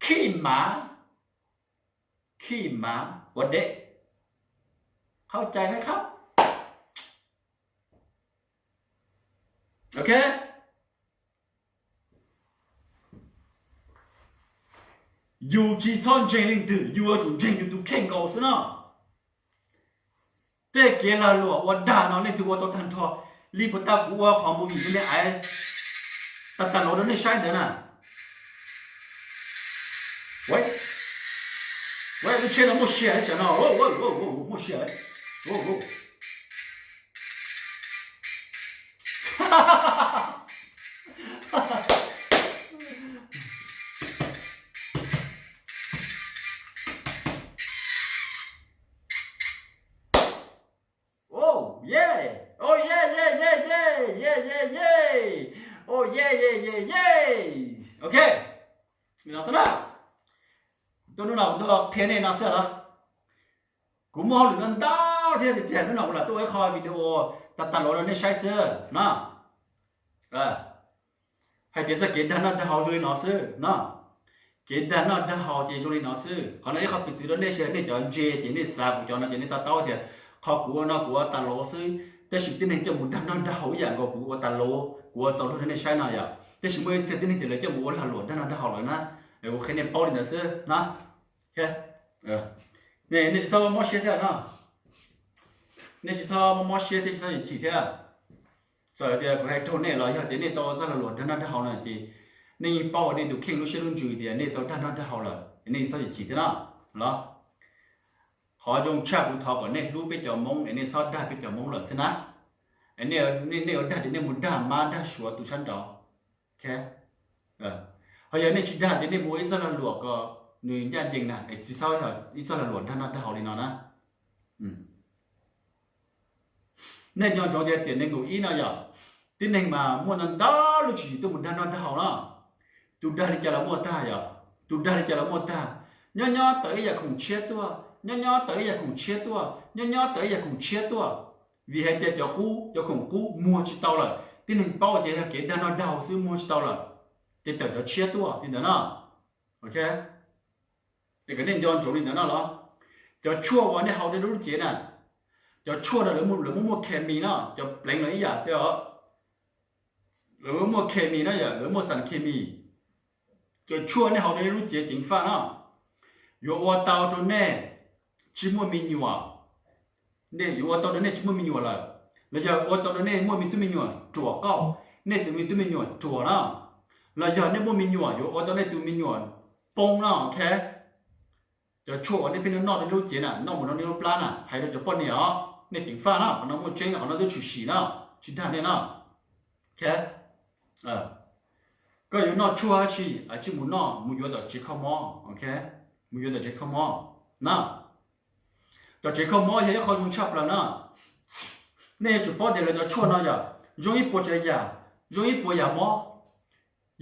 Khib mav, khib mav quav dev, qhau cai me qhab, ok. Yus tsis txhob ntseeg leej twg, yus yuav tsum ntseeg yus tus kheej nkaus xwb no. Tej kev lag luam ua dag no leej twg ua tau tag nrho li puas tau kuv ua qhov movie nej aiv tag tag los rau nej saib ntawd na. Lub tsheb no muaj sia tsam no, muaj sia. Ok, no xwb na, tuaj hnub no kuv tuaj qhia nej no xwb los. Kuv muaj hauj lwm ntau ntau thiab tiag tiag, hnub no kuv lam tuaj ua ib qho video tag tag los rau nej saib xwb no. Hais tias txoj kev dag noj dag haus zoo li no xwb no. Kev dag noj dag haus ces zoo li no xwb. Qhov no ib qho piv txwv rau nej sawv daws, nej cov ntse ces nej xav kuv cov no ces nej to taub tias qhov kuv ua no kuv ua tas los xwb, tab sis tib neeg coj mus dag noj dag haus ib yam nkaus kuv ua tas los, kuv ua txaus luag rau nej saib no yom. Tab sis muaj ib txhia tib neeg ces lawv coj mus ua lag luam dag noj dag haus lawm na. Kuv qhia nej paub li ntawd xwb na. Nej tsis txhob mob siab thiab no. Nej tsis txhob mob siab thiab, tsis txhob chim thiab. Txawm tias kuv hais raug nej los yog tias nej tau txoj lag luam dag noj dag haus no ces nej yeej paub nej tus kheej lub siab lub ntsws tias nej tau dag noj dag haus lawm, nej tsis txhob chim thiab no los. Qhov zoo tshaj kuv thov kom nej hlub peb cov Hmoob es nej txhob dag peb cov Hmoob lawm xwb na. Nej ua dag ces nej mus dag mab dag suav tus sab nraud. Ho yog nej tsis dag ces nej mus ua ib txoj lag luam kom nws ncaj ncees na, es tsis txhob yog ib txoj lag luam dag noj dag haus li no na. Nej nco ntsoov tias tiam nees nkaum ib no yog tib neeg mas muaj ntau ntau lub tswv yim tuaj mus dag noj dag haus no. Tus dag li cas los muaj tag yom, tus dag li cas los muaj tag. Nyob nyob tawm ib yam khoom tshiab tuaj, nyob nyob tawm ib yam khoom tshiab tuaj, nyob nyob tawm ib yam khoom tshiab tuaj. Vim hais tias cov qub, cov khoom qub muag tsis tau lawm, tib neeg paub tias yog kev dag noj dag haus xwb muag tsis tau lawm, ces tawm cov tshiab tuaj li ntawd no. Ok, es kom nej nco ntsoov li ntawd no los. Cov tshuaj uas nej haus nej lub cev na, cov tshuaj no lawv muaj, lawv muaj, muaj khes mis no, cov pleev los ib yam thiab os. Lawv muaj khes mis no yom, lawv muaj xas khes mis. Cov tshuaj nej haus nej lub cev ceev faj no yuav ua tau rau nej tsis muaj me nyuam. Nej yuav ua tau rau nej tsis muaj me nyuam lawm. los yog ua tau rau nej muaj me tub me nyuam ruam qauj, nej tus me tub me nyuam ruam na, los yog nej muaj me nyuam yuav ua tau nej tus me nyuam poob na, ok. Cov tshuaj uas nej pheej noj rau nej lub cev na, noj mus rau nej lub plab na, hais rau cov poj niam os, nej ceev faj na, qhov no muaj tseeb, qhov no twb tshwm sim na, tsis dag nej na. Koj yuav noj tshuaj dab tsi, tsij mus noj, mus yuav tom tsev kho mob, ok, mus yuav tom tsev kho mob na. Tom tsev kho mob yog ib qho zoo tshaj plaws na. Nej yuav tsum paub tias lawv cov tshuaj no yog zoo ib puas tsav yam, zoo ib puas yam mob.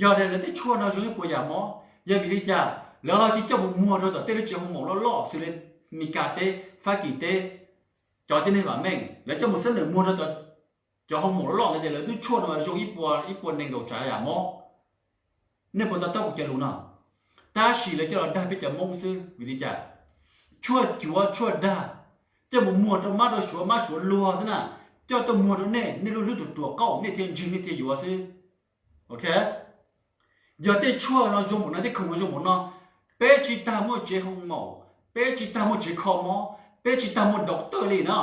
Yog tias lawv tej tshuaj no zoo ib puas yam mob, yog vim li cas lawv ho tsis coj mus muag rau tom tej lub tsev hoo maum loj loj xws li Mis Kas teb, Fab Kis teb, cov tib neeg vam meej, lawv coj mus xab nws muag rau cov hoo maum loj loj ntawd ces lawv twb tshuaj no zoo ib puas, ib puas nees nkaum tsav yam mob. Nej puas to taub kuv cov lus no? Tab sis lawv coj los dag peb cov Hmoob xwb. Vim li cas? Tshuaj cuav tshuaj dag, coj mus muag rau mab rau suav, mab suav luag xwb na, coj tuaj muag rau nej, nej lub hlwb ruam ruam qauj, nej thiaj ntseeg, nej thiaj yuav xwb. Ok, yog tej tshuaj no zoo npaum no, tej khoom no zoo npaum no, peb tsis tas muaj tsev hoo maum, peb tsis tas muaj tsev kho mob, peb tsis tas muaj doctor li na.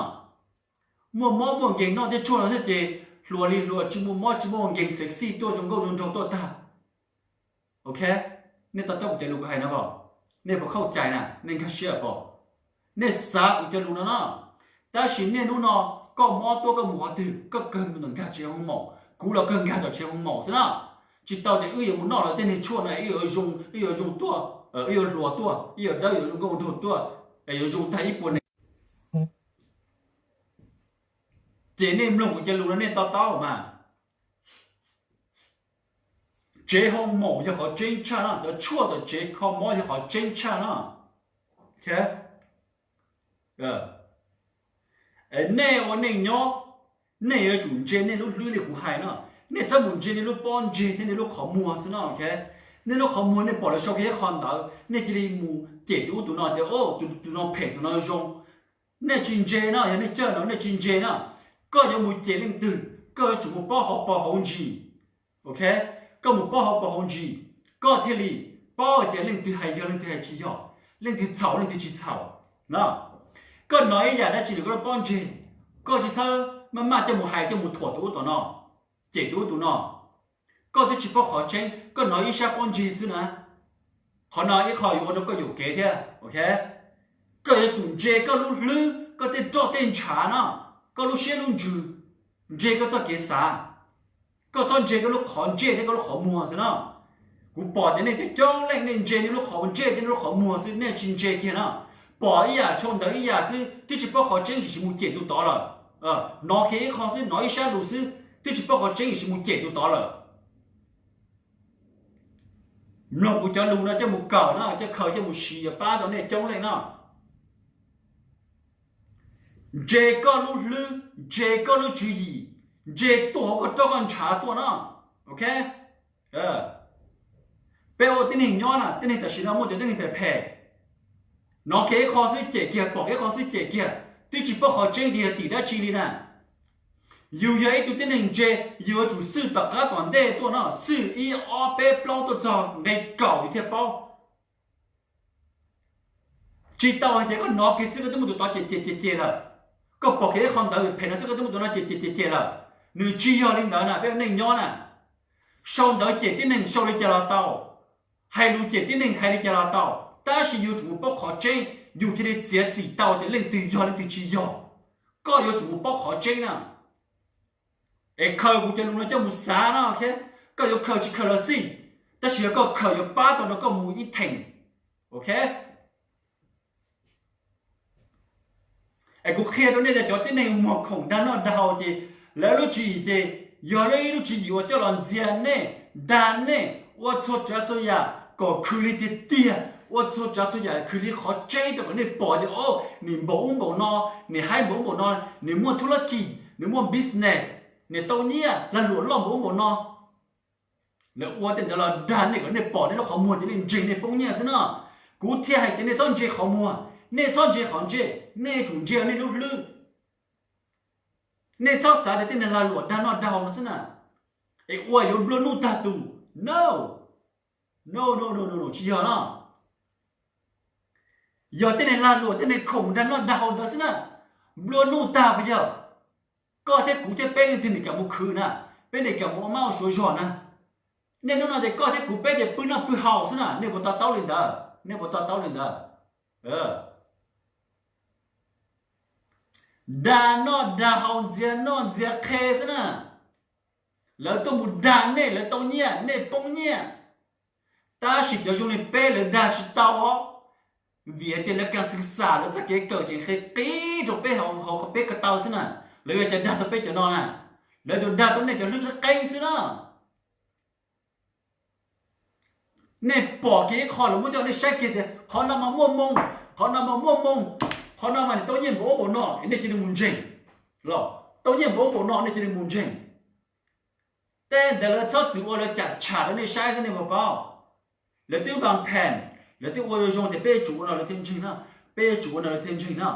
Muaj mob muaj nkeeg noj tej tshuaj no thiab ces hluas li hluas, tsis muaj mob tsis muaj nkeeg, sexy tuaj, zoo nkauj zoo nraug tuaj tag. Ok, nej to taub kuv cov lus kuv hais no os? Nej puas khaub cai na? Nej nkag siab pom? Nej xav kuv cov lus no na. Tab sis niaj hnub no koj mob tuaj koj mus qhov twg koj kawg mus tom nkag tsev hoo maum, kuv los kawg nkag tom tsev hoo maum xwb na. Tsis tau tias wb yuav mus noj los tej niag tshuaj no wb yuav zoo, wb yuav zoo tuaj, wb yuav hluas tuaj, wb yuav dawb, yuav zoo nkauj nraug tuaj, es yuav zoo tag ib puas neeg. Ces nej mloog kuv cov lus no nej to taub mas. Tsev hoo maum yog qhov tseeb tshaj na, cov tshuaj tom tsev kho mob yog qhov tseeb tshaj na. Nej ua neej nyob, nej yuav tsum ntse nej lub hlwb li kuv hais no. Nej txhob mus ntse nej lub pob ntseg thiab nej lub qhov muag xwb no. Nej lub qhov muag nej pom lawv sau kiag ib qho ntawd nej cia li mus cem tus ub tus no tias, o, tus no phem tus no zoo. Nej tsis ntse no, yog nej coj no nej tsis ntse no, koj yuav mus cem leej twg koj yuav tsum mus paub hauv paus hauv ntsis. Ok, koj mus paub hauv paus hauv ntsis, koj thiaj li paub hais tias leej twg hais yog leej twg hais tsis yog, leej twg txhaum leej twg tsis txhaum na. Koj hnov ib yam dab tsi los koj lub pob ntseg, koj tsis txhob maj maj coj mus hais coj mus thuam tus ub tus no, cem tus ub tus no. Koj twb tsis paub qhov tseeb, koj hnov ib sab pob ntseg xwb na. Qhov no ib qho yuav ua rau koj yuam kev thiab. Ok, koj yuav tsum ntse koj lub hlwb, koj tej roj tej ntshav no, koj lub siab lub ntsws, ntse koj txoj kev xav. Koj txhob ntse koj lub qhov ntsej thiab koj lub qhov muag xwb no. Kuv pom tias nej coob coob leej nej ntse nej lub qhov ntsej thiab nej lub qhov muag xwb, nej tsis ntse kiag no. Pom ib yam sau ntawv ib yam xwb, twb tsis paub qhov tseeb tiam sis mus cem tus tod lawm. Hnov kiag ib qho xwb, hnov ib sab lus xwb, twb tsis paub qhov tseeb tiam sis mus cem tus tod lawm. Mloog kuv cov lus no coj mus kawm no, coj khaws coj mus siv yuav pab tau nej coob leej no. Ntse koj lub hlwb, ntse koj lub tswv yim, ntse tuaj hauv koj roj koj ntshav tuaj no. Ok, peb ua tib neeg nyob na, tib neeg tam sim no muaj cov tib neeg phem phem, hnov kiag ib qho xwb cem kiag, pom kiag ib qho xwb cem kiag, twb tsis paub qhov tseeb tias yog tim dab tsi li na. Yus yog ib tug tib neeg ntse, yus yuav tsum xwj tom qab tom ntej tuaj no, xwj ib ob peb plaub tuaj txog nqe kaum yus thiaj paub. Tsis tau hais tias koj hnov kiag xwb koj twb muab tus tod cem cem cem cem lawm, koj pom kiag ib qho ntawv phem no xwb koj twb muab tus no cem cem cem cem lawm. Nws tsis yog li ntawd na, peb ua neej nyob na. Sau ntawv cem tib neeg sau li cas los tau, hais lus cem tib neeg hais li cas los tau, tab sis yus yuav tsum mus paub qhov tseeb yus thiaj li txiav txim tau tias leej twg yog leej twg tsis yog. Koj yuav tsum mus paub qhov tseeb na. Es khaws kuv cov lus no coj mus xav no, ok, koj yuav khaws tsis khaws los xij, tab sis yog koj khaws yuav pab tau rau koj mus ib theem. Ok, es kuv qhia rau nej tias cov tib neeg muag khoom dag noj dag haus ces lawv lub tswv yim ces yog lawv ib lub tswv yim uas coj los ntxias nej, dag nej, ua txhua tsav txhua yam kom khwv li tiag tiag, ua txhua tsav txhua yam khwv li qhov tseeb rau kom nej pom tias, o, nws npaum ub npaum no, nws haib npaum ub npaum no, nws muaj thub lab kis, nws muaj business, nws tau nyiaj lag luam loj npaum ub npaum no. Lawv ua tej ntawd los dag nej kom nej pom nej lub qhov muag ces nej ntseeg nej poob nyiaj xwb no. Kuv thiaj hais tias nej txhob ntse qhov muag, nej txhob ntse qhov ntsej, nej yuav tsum ntse nej lub hlwb. Nej txhob xav tias tib neeg lag luam dag noj dag haus no xwb na, es ua yuav nplua nuj tag tus. No, no, no, no, no, tsis yog no. Yog tib neeg lag luam tib neeg khoom dag noj dag haus ntawd xwb na, nplua nuj tag puas yog? Koj thiab kuv thiab peb leej twg nim kam mus khwv na, peb nim kam mus ua mab ua suav zog na. Nej hnub no ces koj thiab kuv peb ces pw noj pw haus xwb na, nej puas to taub li ntawd? Nej puas to taub li ntawd? Dag noj dag haus ntxias noj ntxias qhe xwb na. Lawv tuaj mus dag nej, lawv tau nyiaj nej poob nyiaj. Tab sis cov zoo li peb lawv dag tsis tau os, vim hais tias lawv kas xwm xam lawv txoj kev kawm tseem qhia qib rau peb hauv qhov peb ko taw xwb na. Lawv yuav cas dag tau peb cov no na, lawv tsuas dag tau nej cov hlwb qeeb xwb na. Nej pom kiag ib qho lawv muab coj nej saib kiag tias qhov no mas muaj moo, qhov no mas muaj moo, qhov no mas nws tau nyiaj npaum ub npaum no, nej cia li mus ntseeg los, tau nyiaj npaum ub npaum no nej cia li mus ntseeg. Tej ntawd lawv txhob txwm ua lawv cam tsham rau nej saib xwb nej puas paub. Lawv twb vas phem, lawv twb ua zoo tias peb yuav tsum ua no lawv thiaj ntseeg na, peb yuav tsum ua no lawv thiaj ntseeg na.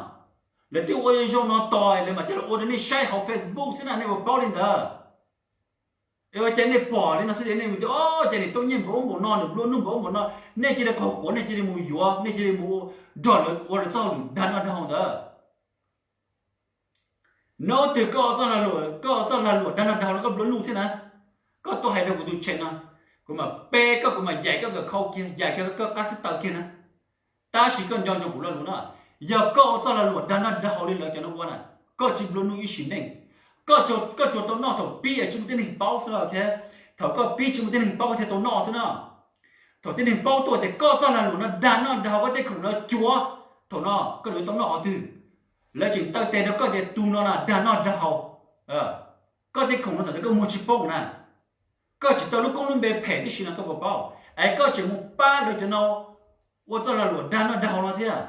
Lawv twb ua zoo no tos lawv mam coj los ua rau nej saib hauv Facebook xwb na, nej puas paub li ntawd? Es ua cas nej pom li no xwb ces nej mus tias o, cas nws tau nyiaj npaum ub npaum no, nws nplua nuj npaum ub npaum no, nej cia li qaug quav, nej cia li mus yuav, nej cia li mus nrog lawv ua lawv txoj hauj lwm dag noj dag haus ntawd. Hnub twg koj ua txoj lag luam, koj ua txoj lag luam dag noj dag haus los koj nplua nuj thiab na, koj tuaj hais rau kuv tus tsheej no, kuv mam pe koj, kuv mam yaim koj kom khau kiag, yaim kiag koj qab xib taws kiag na. Tab sis koj nco ntsoov kuv lo lus na, yog koj ua txoj lag luam dag noj dag haus li lawv cov no ua na, koj tsis nplua nuj ib sim neej. Koj tsuas tau noj thaum pib es tsis muaj tib neeg paub xwb no, thaum koj pib tsis muaj tib neeg paub koj thiaj tau noj xwb na. Thaum tib neeg paub tuaj tias koj txoj lag luam no dag noj dag haus koj tej khoom no cuav, thaum no koj yuav tau noj qhov twg? Lawv tseem taw tes rau koj tias tus no na dag noj dag haus, koj tej khoom no txawm tias koj muag tsis poob na, koj tsis tau lub koob lub npe phem tib si no koj puas paub, es koj tseem mus pab lawv cov no ua txoj lag luam dag noj dag haus no thiab.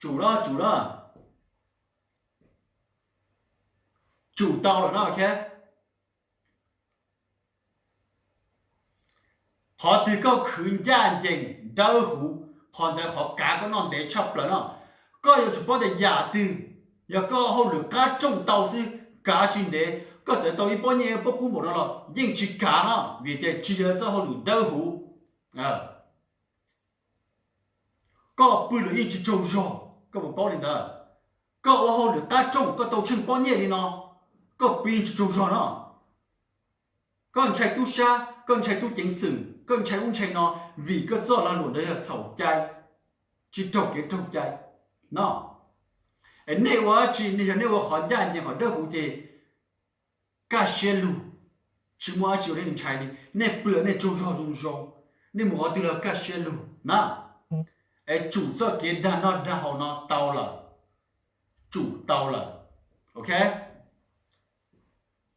Tsum lawm, tsum lawm, tsum tau lawm no. Qhov twg koj khwv ncaj ncees dawb huv, qhov ntawd qhov kav koj noj ntev tshaj plaws no. Koj yuav tsum paub tias yam twg, yog koj hauj lwm qab rooj tau xwb, kav tsis ntev, koj txawm tau ib pob nyiaj ib pob kub npaum no los yeej tsis kav no, vim tias tsis yog txoj hauj lwm dawb huv. Koj pw los yeej tsis tsaug zog, koj puas paub li ntawd? Koj ua hauj lwm qab rooj, koj tau tsheej pob nyiaj li no, koj pw yeej tsis tsaug zog no. Koj ntshai tub sab, koj ntshai tub ceev xwm, koj ntshai ub ntshai no, vim koj txoj lag luam ntawd yog txhaum cai, tsis raug kev raug cai no. Es nej ua dab tsi, yog nej ua qhov ncaj ncees qhov dawb huv ces kaj siab lug, tsis muaj dab tsi ua nej ntshai li. Nej pw los nej tsaug zog zoo zoo, nej mus qhov twg los kaj siab lug na. Es tsum txoj kev dag noj dag haus no tau lawm, tsum tau lawm, ok.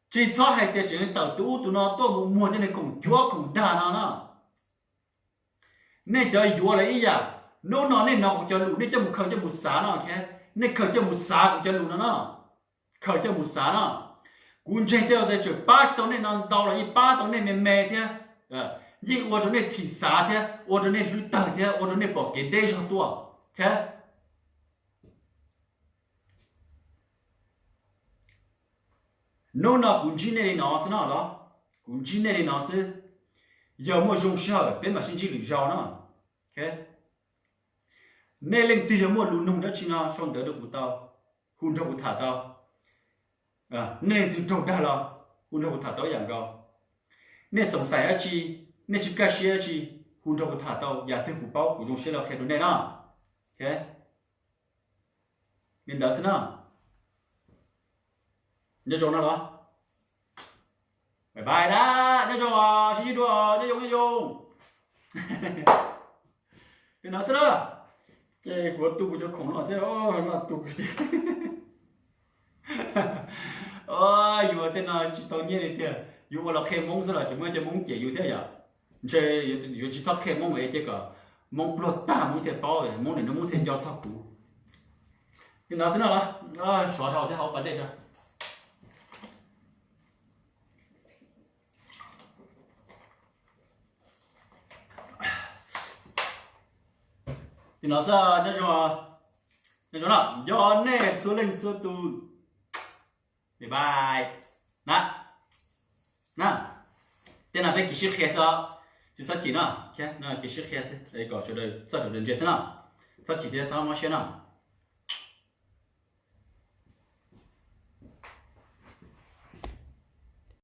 Tsis txhob hais tias tseem tawm tus ub tus no tuaj mus muag tej neeg khoom cuav khoom dag no na. Nej cov yuav lawv ib yam, hnub no nej hnov kuv cov lus nej coj mus khaws coj mus xav no, nej khaws coj mus xav kuv cov lus no no, khaws coj mus xav no. Kuv ntseeg tej laus tias tseem pab tsis tau nej no ntau los yeej pab tau nej me me thiab, yeej ua rau nej thim xav thiab, ua rau nej hlwb tawg thiab, ua rau nej pom kev deb zog tuaj. Hnub no kuv ntsib nej li no xwb no los, kuv ntsib nej li no xwb. Yog muaj zoo sij hawm peb mam sib ntsib lwm zaus no. Nej leej twg yog muaj lus nug dab tsi no sau ntawv rau kuv tau, hu nrog kuv tham tau. Nej leej twg raug dag los hu nrog kuv tham tau ib yam nkaus. Nej xoom xaim dab tsi, nej tsis kaj siab dab tsi, hu nrog kuv tham tau, yam twg kuv paub kuv zoo siab los qhia rau nej no. Li ntawd xwb no. Nyob zoo no los. Bye bye na, nyob zoo, sib ntsib dua, nyob zoo nyob zoo. Li no xwb na. Ces kuv tu kuv cov khoom no thiab, no tu kuv tiag. Yus tej no tsis tau nyiaj li tiag, yus ua los qhia Hmoob xwb los ces muaj cov Hmoob cem yus thiab yom. Ntshe yuav tsis txhob qhia Hmoob es ces kom Hmoob pluag tag Hmoob thiaj paub, Hmoob nim no Hmoob thiaj nco txog kuv. Li no xwb no los, sov dhau thiab hauv pas dej tso. Li no xwb, nyob zoo, nyob zoo no, nco nej txhua leej txhua tus. Bye bye na. Na, tej no peb kev sib qhia xwb, tsis txhob chim no, kev sib qhia xwb kom sawv daws txawj sawv daws ntse xwb no. Txhob chim thiab txhob mob siab no.